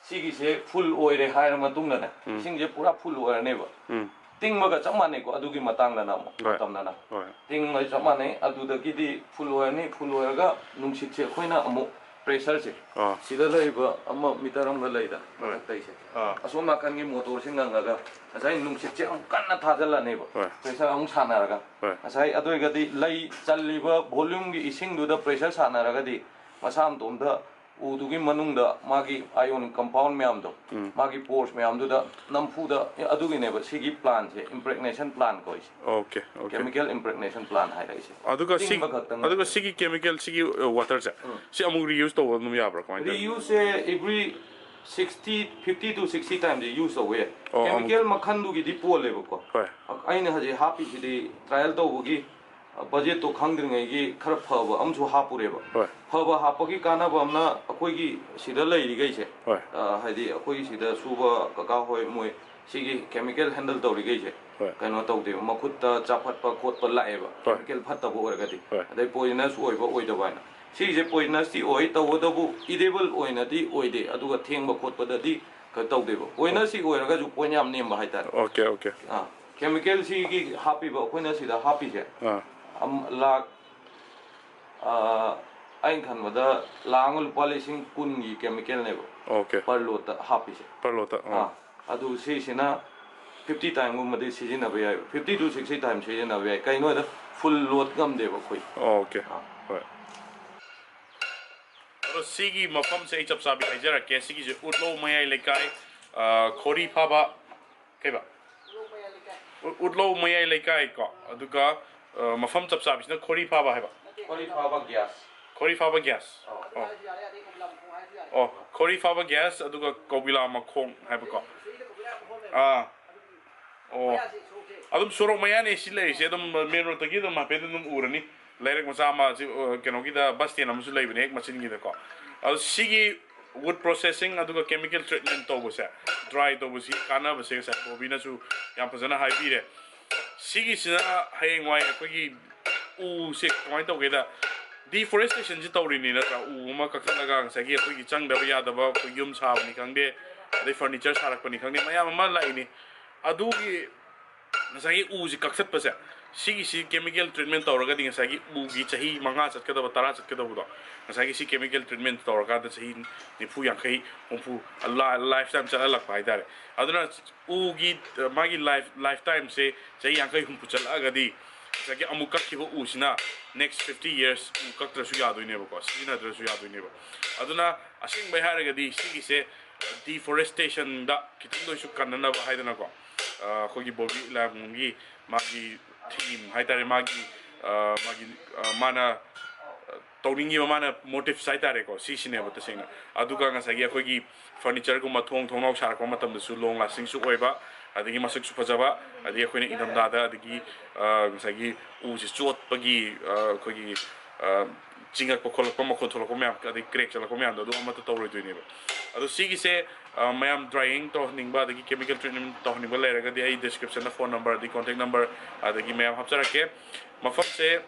ꯁꯤꯒꯤꯁꯦ full ꯑꯣꯏꯔꯦ ꯍꯥꯏꯔ ꯃꯇꯨꯡꯗꯅꯦ, ꯎꯝ꯫ ꯏꯁꯤꯡꯁꯦ ꯄꯨꯔꯥ full ꯑꯣꯏꯔꯅꯦꯕ꯫ ꯎꯝ꯫ ꯇꯤꯡꯕꯒ ꯆꯞ ꯃꯥꯟꯅꯩꯀꯣ, ꯑꯗꯨꯒꯤ ꯃꯇꯥꯡꯗꯅ ꯑꯃꯨꯛ ꯍꯣꯏ꯫ ꯃꯇꯝꯗꯅ꯫ ꯍꯣꯏ꯫ ꯇꯤꯡꯕꯒ ꯆꯞ ꯃꯥꯟꯅꯩ꯫ ꯑꯗꯨꯗꯒꯤꯗꯤ full ꯑꯣꯏꯔꯅꯤ, full ꯑꯣꯏꯔꯒ ꯅꯨꯡꯁꯤꯠꯁꯦ ꯑꯩꯈꯣꯏꯅ ꯑꯃꯨꯛ ꯄ꯭ꯔꯦꯁꯔꯁꯦ, ꯑꯥ꯫ ꯁꯤꯗ ꯂꯩꯕ ꯑꯃ ꯃꯤꯇꯔ ꯑꯃꯒ ꯂꯩꯗ, ꯍꯣꯏ꯫ ꯃꯊꯛꯇꯩꯁꯦ꯫ ꯑꯥ꯫ ꯑꯁꯣꯝ ꯅꯥꯀꯟꯒꯤ ꯃꯣꯇꯣꯔꯁꯦ ꯉꯪꯉꯒ ꯉꯁꯥꯏ ꯅꯨꯡꯁꯤꯠꯁꯦ ꯑꯃꯨꯛ ꯀꯟꯅ ꯊꯥꯖꯤꯜꯂꯅꯦꯕ꯫ ꯍꯣꯏ꯫ ꯄ꯭ꯔꯦꯁꯔ ꯑꯃꯨꯛ ꯁꯥꯟꯅꯔꯒ꯫ ꯍꯣꯏ꯫ ꯉꯁꯥꯏ ꯑꯗꯨ ꯑꯣꯏꯔꯒꯗꯤ ꯂꯩ ꯆꯜꯂꯤꯕ ꯚꯣꯂ꯭ꯌꯨꯝꯒꯤ ꯏꯁꯤꯡꯗꯨꯗ ꯄ꯭ꯔꯦꯁꯔ ꯁꯥꯟꯅꯔꯒꯗꯤ ꯃꯁꯥ ꯃꯇꯣꯝꯇ ꯎꯗꯨꯒꯤ ꯃꯅꯨꯡꯗ ꯃꯥꯒꯤ ionic compound ꯃꯌꯥꯝꯗꯣ, ꯎꯝ꯫ ꯃꯥꯒꯤ pores ꯃꯌꯥꯝꯗꯨꯗ ꯅꯝꯐꯨꯗ, ꯑꯗꯨꯒꯤꯅꯦꯕ ꯁꯤꯒꯤ plantꯁꯦ impregnation plant ꯀꯧꯔꯤꯁꯦ꯫ Okay, okay꯫ Chemical impregnation plant ꯍꯥꯏꯔꯛꯏꯁꯦ꯫ ꯑꯗꯨꯒ ꯁꯤ-, ꯇꯤꯡꯕ ꯈꯛꯇꯪ ꯑꯗꯨꯒ ꯅꯠꯇꯦ꯫ ꯁꯤꯒꯤ chemical ꯁꯤꯒꯤ, ꯑ, waterꯁꯦ, ꯎꯝ꯫ ꯁꯤ ꯑꯃꯨꯛ reuse ꯇꯧꯕ ꯑꯗꯨꯝ ꯌꯥꯕ꯭ꯔꯥ? ꯀꯃꯥꯏꯅ ꯇꯧꯋꯤ? Reuseꯁꯦ every sixty, fifty to sixty timeꯁꯦ use ꯇꯧꯕ ꯌꯥꯏ꯫ ꯑꯣ, ꯑꯃꯨꯛ chemical ꯃꯈꯜꯗꯨꯒꯤꯗꯤ ꯄꯣꯜꯂꯦꯕꯀꯣ꯫ ꯍꯣꯏ꯫ ꯑꯩꯅ ꯍꯧꯖꯤꯛ ꯍꯥꯞꯄꯤꯁꯤꯗꯤ trial ꯇꯧꯕꯒꯤ, ꯑ, budgetꯇꯣ ꯈꯪꯗ꯭ꯔꯤꯉꯩꯒꯤ ꯈꯔ ꯐꯕ ꯑꯃꯁꯨ ꯍꯥꯞꯄꯨꯔꯦꯕ꯫ ꯍꯣꯏ꯫ ꯐꯕ ꯍꯥꯞꯄꯒꯤ ꯀꯥꯟꯅꯕ ꯑꯃꯅ ꯑꯩꯈꯣꯏꯒꯤ ꯁꯤꯗ ꯂꯩꯔꯤꯈꯩꯁꯦ, ꯍꯣꯏ꯫ ꯑ, ꯍꯥꯏꯗꯤ ꯑꯩꯈꯣꯏꯒꯤ ꯁꯤꯗ ꯁꯨꯕ ꯀꯀꯥ ꯍꯣꯏ ꯃꯣꯏ ꯁꯤꯒꯤ chemical handle ꯇꯧꯔꯤꯈꯩꯁꯦ, ꯍꯣꯏ꯫ ꯀꯩꯅꯣ ꯇꯧꯗꯦꯕ, ꯃꯈꯨꯠꯇ ꯆꯥꯐꯠꯄ ꯈꯣꯠꯄ ꯂꯥꯛꯑꯦꯕ, ꯍꯣꯏ꯫ Chemical ꯐꯠꯇꯕ ꯑꯣꯏꯔꯒꯗꯤ꯫ ꯍꯣꯏ꯫ ꯑꯗꯩ poisonous ꯑꯣꯏꯕ ꯑꯣꯏꯗꯕ ꯍꯥꯏꯅ꯫ ꯁꯤꯁꯦ poisonousꯇꯤ ꯑꯣꯏ, ꯇꯧꯕꯇꯕꯨ edible ꯑꯣꯏꯅꯗꯤ ꯑꯣꯏꯗꯦ, ꯑꯗꯨꯒ ꯊꯦꯡꯕ ꯈꯣꯠꯄꯗꯗꯤ ꯀꯩꯅꯣ ꯇꯧꯗꯦꯕ꯫ Poisonousꯁꯤ ꯑꯣꯏꯔꯒꯁꯨ point ꯌꯥꯝ ꯅꯦꯝꯕ ꯍꯥꯏꯇꯥꯔꯦ꯫ Okay, okay꯫ ꯑꯥ, chemicalꯁꯤꯒꯤ ꯍꯥꯞꯄꯤꯕ ꯑꯩꯈꯣꯏꯅ ꯁꯤꯗ ꯍꯥꯞꯄꯤꯁꯦ, ꯑꯥ꯫ ꯑꯝ, ꯂꯥꯛ, ꯑꯥ, ꯑꯩꯅ ꯈꯟꯕꯗ ꯂꯥꯛ ꯑꯃ ꯂꯨꯄꯥ ꯂꯤꯁꯤꯡ ꯀꯨꯟꯒꯤ chemicalꯅꯦꯕ꯫ Okay꯫ Per loadꯇ ꯍꯥꯞꯄꯤꯁꯦ꯫ Per loadꯇ, ꯑꯥ꯫ ꯑꯥ, ꯑꯗꯨ ꯁꯤꯁꯤꯅ fifty timeꯒꯨꯝꯕꯗꯤ ꯁꯤꯖꯤꯟꯅꯕ ꯌꯥꯏ, fifty to sixty time ꯁꯤꯖꯤꯟꯅꯕ ꯌꯥꯏ꯫ ꯀꯩꯒꯤꯅꯣ ꯍꯥꯏꯗ full load ꯉꯝꯗꯦꯕ ꯑꯩꯈꯣꯏ꯫ Okay꯫ ꯑꯥ꯫ ꯍꯣꯏ꯫ ꯑꯗꯣ ꯁꯤꯒꯤ ꯃꯐꯝꯁꯦ ꯑꯩ ꯆꯞ ꯆꯥꯕꯤ ꯍꯥꯏꯖꯔꯛꯀꯦ꯫ ꯁꯤꯒꯤꯁꯦ ꯎꯠꯂꯧ ꯃꯌꯥꯏ ꯂꯩꯀꯥꯏ, ꯑ, ꯈꯣꯔꯤ ꯐꯥꯕ, ꯀꯩꯕ? ꯎ-, ꯎꯠꯂꯧ ꯃꯌꯥꯏ ꯂꯩꯀꯥꯏ ꯀꯣ꯫ ꯑꯗꯨꯒ, ꯑ, ꯃꯐꯝ ꯆꯞ ꯆꯥꯕꯤꯁꯤꯅ ꯈꯣꯔꯤ ꯐꯥꯕ ꯍꯥꯏꯕ? ꯈꯣꯔꯤ ꯐꯥꯕ gas꯫ ꯈꯣꯔꯤ ꯐꯥꯕ gas꯫ ꯑꯧ꯫ ꯑꯣ꯫ ꯑꯣ, ꯈꯣꯔꯤ ꯐꯥꯕ gas, ꯑꯗꯨꯒ ꯀꯧꯕꯤꯂꯥ ꯃꯈꯣꯡ ꯍꯥꯏꯕꯀꯣ꯫ ꯑꯥ꯫ ꯑꯣ꯫ ꯑꯗꯨꯝ ꯁꯣꯔꯣꯛ ꯃꯌꯥꯅꯤ ꯁꯤ ꯂꯩꯔꯤꯁꯦ, ꯑꯗꯨꯝ main roadꯇꯒꯤ ꯑꯗꯨꯝ ꯍꯥꯏꯐꯦꯠ ꯑꯗꯨꯝ ꯎꯔꯅꯤ꯫ ꯂꯩꯔꯛ ꯃꯆꯥ ꯑꯃ, ꯁꯤ, ꯑ, ꯀꯩꯅꯣꯒꯤꯗ bus stand ꯑꯃꯁꯨ ꯂꯩꯕꯅꯦ ꯍꯦꯛ ꯃꯆꯤꯟꯒꯤꯗꯀꯣ꯫ ꯑꯗꯣ ꯁꯤꯒꯤ wood processing ꯑꯗꯨꯒ chemical treatment ꯇꯧꯕꯁꯦ, dry ꯇꯧꯕꯁꯤ ꯀꯥꯟꯅꯕꯁꯦ ꯉꯁꯥꯏ ꯕꯣꯕꯤꯅꯁꯨ ꯌꯥꯝ ꯐꯖꯅ ꯍꯥꯏꯕꯤꯔꯦ꯫ ꯁꯤꯒꯤꯁꯤꯅ ꯍꯌꯦꯡꯋꯥꯏ ꯑꯩꯈꯣꯏꯒꯤ ꯎꯁꯦ ꯀꯃꯥꯏꯅ ꯇꯧꯒꯦꯗ, deforestationꯁꯦ ꯇꯧꯔꯤꯅꯤ ꯅꯠꯇ꯭ꯔꯥ? ꯎ ꯑꯃ ꯀꯛꯊꯠꯂꯒ ꯉꯁꯥꯏꯒꯤ ꯑꯩꯈꯣꯏꯒꯤ ꯆꯪꯗꯕ ꯌꯥꯗꯕ, ꯑꯩꯈꯣꯏ ꯌꯨꯝ ꯁꯥꯕꯅꯤ ꯈꯪꯗꯦ, ꯑꯗꯩ furniture ꯁꯥꯔꯛꯄꯅꯤ ꯈꯪꯗꯦ, ꯃꯌꯥꯝ ꯑꯃ ꯂꯥꯛꯏꯅꯤ꯫ ꯑꯗꯨꯒꯤ ꯉꯁꯥꯏꯒꯤ ꯎꯁꯤ ꯀꯛꯊꯠꯄꯁꯦ, ꯁꯤꯒꯤꯁꯤ chemical treatment ꯇꯧꯔꯒꯗꯤ ꯉꯁꯥꯏꯒꯤ ꯎꯒꯤ ꯆꯍꯤ ꯃꯉꯥ ꯆꯠꯀꯗꯕ, ꯇꯔꯥ ꯆꯠꯀꯗꯕꯗꯣ, ꯉꯁꯥꯏꯒꯤ ꯁꯤ chemical treatment ꯇꯧꯔꯀꯥꯟꯗ ꯆꯍꯤ ꯅꯤꯐꯨ, ꯌꯥꯡꯈꯩ, ꯍꯨꯝꯐꯨ, ꯂꯥꯏꯐ ꯇꯥꯏꯝ ꯆꯠꯍꯜꯂꯛꯄ ꯍꯥꯏꯇꯥꯔꯦ꯫ ꯑꯗꯨꯅ ꯎꯒꯤ, ꯑ, ꯃꯥꯒꯤ ꯂꯥꯏꯐ, ꯂꯥꯏꯐ ꯇꯥꯏꯝꯁꯦ ꯆꯍꯤ ꯌꯥꯡꯈꯩ, ꯍꯨꯝꯐꯨ ꯆꯠꯂꯛꯑꯒꯗꯤ ꯉꯁꯥꯏꯒꯤ ꯑꯃꯨꯛ ꯀꯛꯈꯤꯕ ꯎꯁꯤꯅ next fifty years ꯎ ꯀꯛꯇ꯭ꯔꯁꯨ ꯌꯥꯗꯣꯏꯅꯦꯕꯀꯣ, ꯁꯤꯖꯤꯟꯅꯗ꯭ꯔꯁꯨ ꯌꯥꯗꯣꯏꯅꯦꯕ꯫ ꯑꯗꯨꯅ ꯑꯁꯦꯡꯕꯩ ꯍꯥꯏꯔꯒꯗꯤ ꯁꯤꯒꯤꯁꯦ deforestation ꯗ ꯈꯤꯇꯪꯗ ꯑꯣꯏꯁꯨ ꯀꯟꯅꯅꯕ ꯍꯥꯏꯗꯅꯀꯣ, ꯑ, ꯑꯩꯈꯣꯏꯒꯤ ꯕꯣꯕꯤ ꯂꯥꯏꯕꯨꯡꯒꯤ ꯃꯥꯒꯤ ꯊꯤꯝ ꯍꯥꯏꯇꯥꯔꯦ, ꯃꯥꯒꯤ, ꯑ, ꯃꯥꯒꯤ, ꯑ, ꯃꯥꯅ, ꯑ, ꯇꯧꯅꯤꯡꯉꯤꯕ ꯃꯥꯅ ꯃꯣꯇꯤꯞꯁ ꯍꯥꯏꯇꯥꯔꯦꯀꯣ, ꯁꯤꯁꯤꯅꯦꯕ ꯇꯁꯦꯡꯅ꯫ ꯑꯗꯨꯒ ꯉꯁꯥꯏꯒꯤ ꯑꯩꯈꯣꯏꯒꯤ ꯐꯔꯅꯤꯆꯔꯒꯨꯝꯕ, ꯊꯣꯡ ꯊꯣꯡꯅꯥꯎ ꯁꯥꯔꯛꯄ ꯃꯇꯝꯗꯁꯨ ꯂꯣꯡ ꯂꯥꯁꯇꯤꯡꯁꯨ ꯑꯣꯏꯕ, ꯑꯗꯒꯤ ꯃꯁꯛꯁꯨ ꯐꯖꯕ, ꯑꯗꯒꯤ ꯑꯩꯈꯣꯏꯅ ꯏꯪꯊꯝꯊꯥꯗ ꯑꯗꯒꯤ, ꯑ, ꯉꯁꯥꯏꯒꯤ ꯎꯁꯦ ꯆꯣꯠꯄꯒꯤ, ꯑ, ꯑꯩꯈꯣꯏꯒꯤ, ꯑ, ꯆꯤꯡꯉꯛꯄ ꯈꯣꯠꯂꯛꯄ, ꯃꯈꯣꯟ ꯊꯣꯛꯂꯛꯄ ꯃꯌꯥꯝ, ꯑꯗꯩ ꯀ꯭ꯔꯦꯛ ꯆꯠꯂꯛꯄ ꯃꯌꯥꯝꯗꯣ, ꯑꯗꯨ ꯑꯃꯠꯇ ꯇꯧꯔꯣꯏꯗꯣꯏꯅꯦꯕ꯫ ꯑꯗꯣ ꯁꯤꯒꯤꯁꯦ, ꯑ, ꯃꯌꯥꯝ ꯗ꯭ꯔꯥꯏꯌꯤꯡ ꯇꯧꯍꯟꯅꯤꯡꯕ ꯑꯗꯒꯤ chemical treatment ꯇꯧꯍꯟꯅꯤꯡꯕ ꯂꯩꯔꯒꯗꯤ ꯑꯩ ꯗꯤꯁꯀ꯭ꯔꯤꯞꯁꯟꯗ ꯐꯣꯟ ꯅꯝꯕꯔ ꯑꯗꯒꯤ ꯀꯣꯟꯇꯦꯛ ꯅꯝꯕꯔ ꯑꯗꯒꯤ ꯃꯌꯥꯝ ꯍꯥꯞꯆꯔꯛꯀꯦ꯫ ꯃꯐꯝꯁꯦ,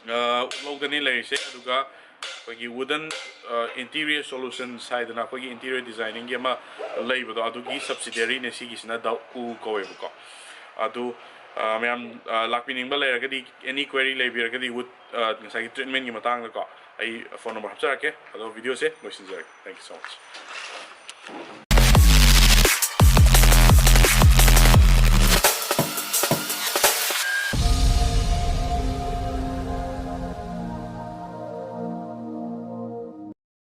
ꯑ, ꯎꯠꯂꯧꯗꯅꯤ ꯂꯩꯔꯤꯁꯦ, ꯑꯗꯨꯒ ꯑꯩꯈꯣꯏꯒꯤ wooden, ꯑ, interior solutions ꯍꯥꯏꯗꯅ ꯑꯩꯈꯣꯏꯒꯤ interior designingꯒꯤ ꯑꯃ ꯂꯩꯕꯗꯣ, ꯑꯗꯨꯒꯤ subsidiaryꯅꯦ ꯁꯤꯒꯤꯁꯤꯅ, ꯗ ꯎ ꯀꯧꯋꯦꯕꯀꯣ꯫ ꯑꯗꯨ, ꯑ, ꯃꯌꯥꯝ, ꯑ, ꯂꯥꯛꯄꯤꯅꯤꯡꯕ ꯂꯩꯔꯒꯗꯤ, any query ꯂꯩꯕꯤꯔꯒꯗꯤ wood, ꯑ, ꯉꯁꯥꯏꯒꯤ treatmentꯒꯤ ꯃꯇꯥꯡꯗꯀꯣ, ꯑꯩ ꯐꯣꯟ ꯅꯝꯕꯔ ꯍꯥꯞꯆꯔꯛꯀꯦ꯫ ꯑꯗꯣ videoꯁꯦ ꯂꯣꯏꯁꯤꯟꯖꯔꯒꯦ꯫ Thank you so much꯫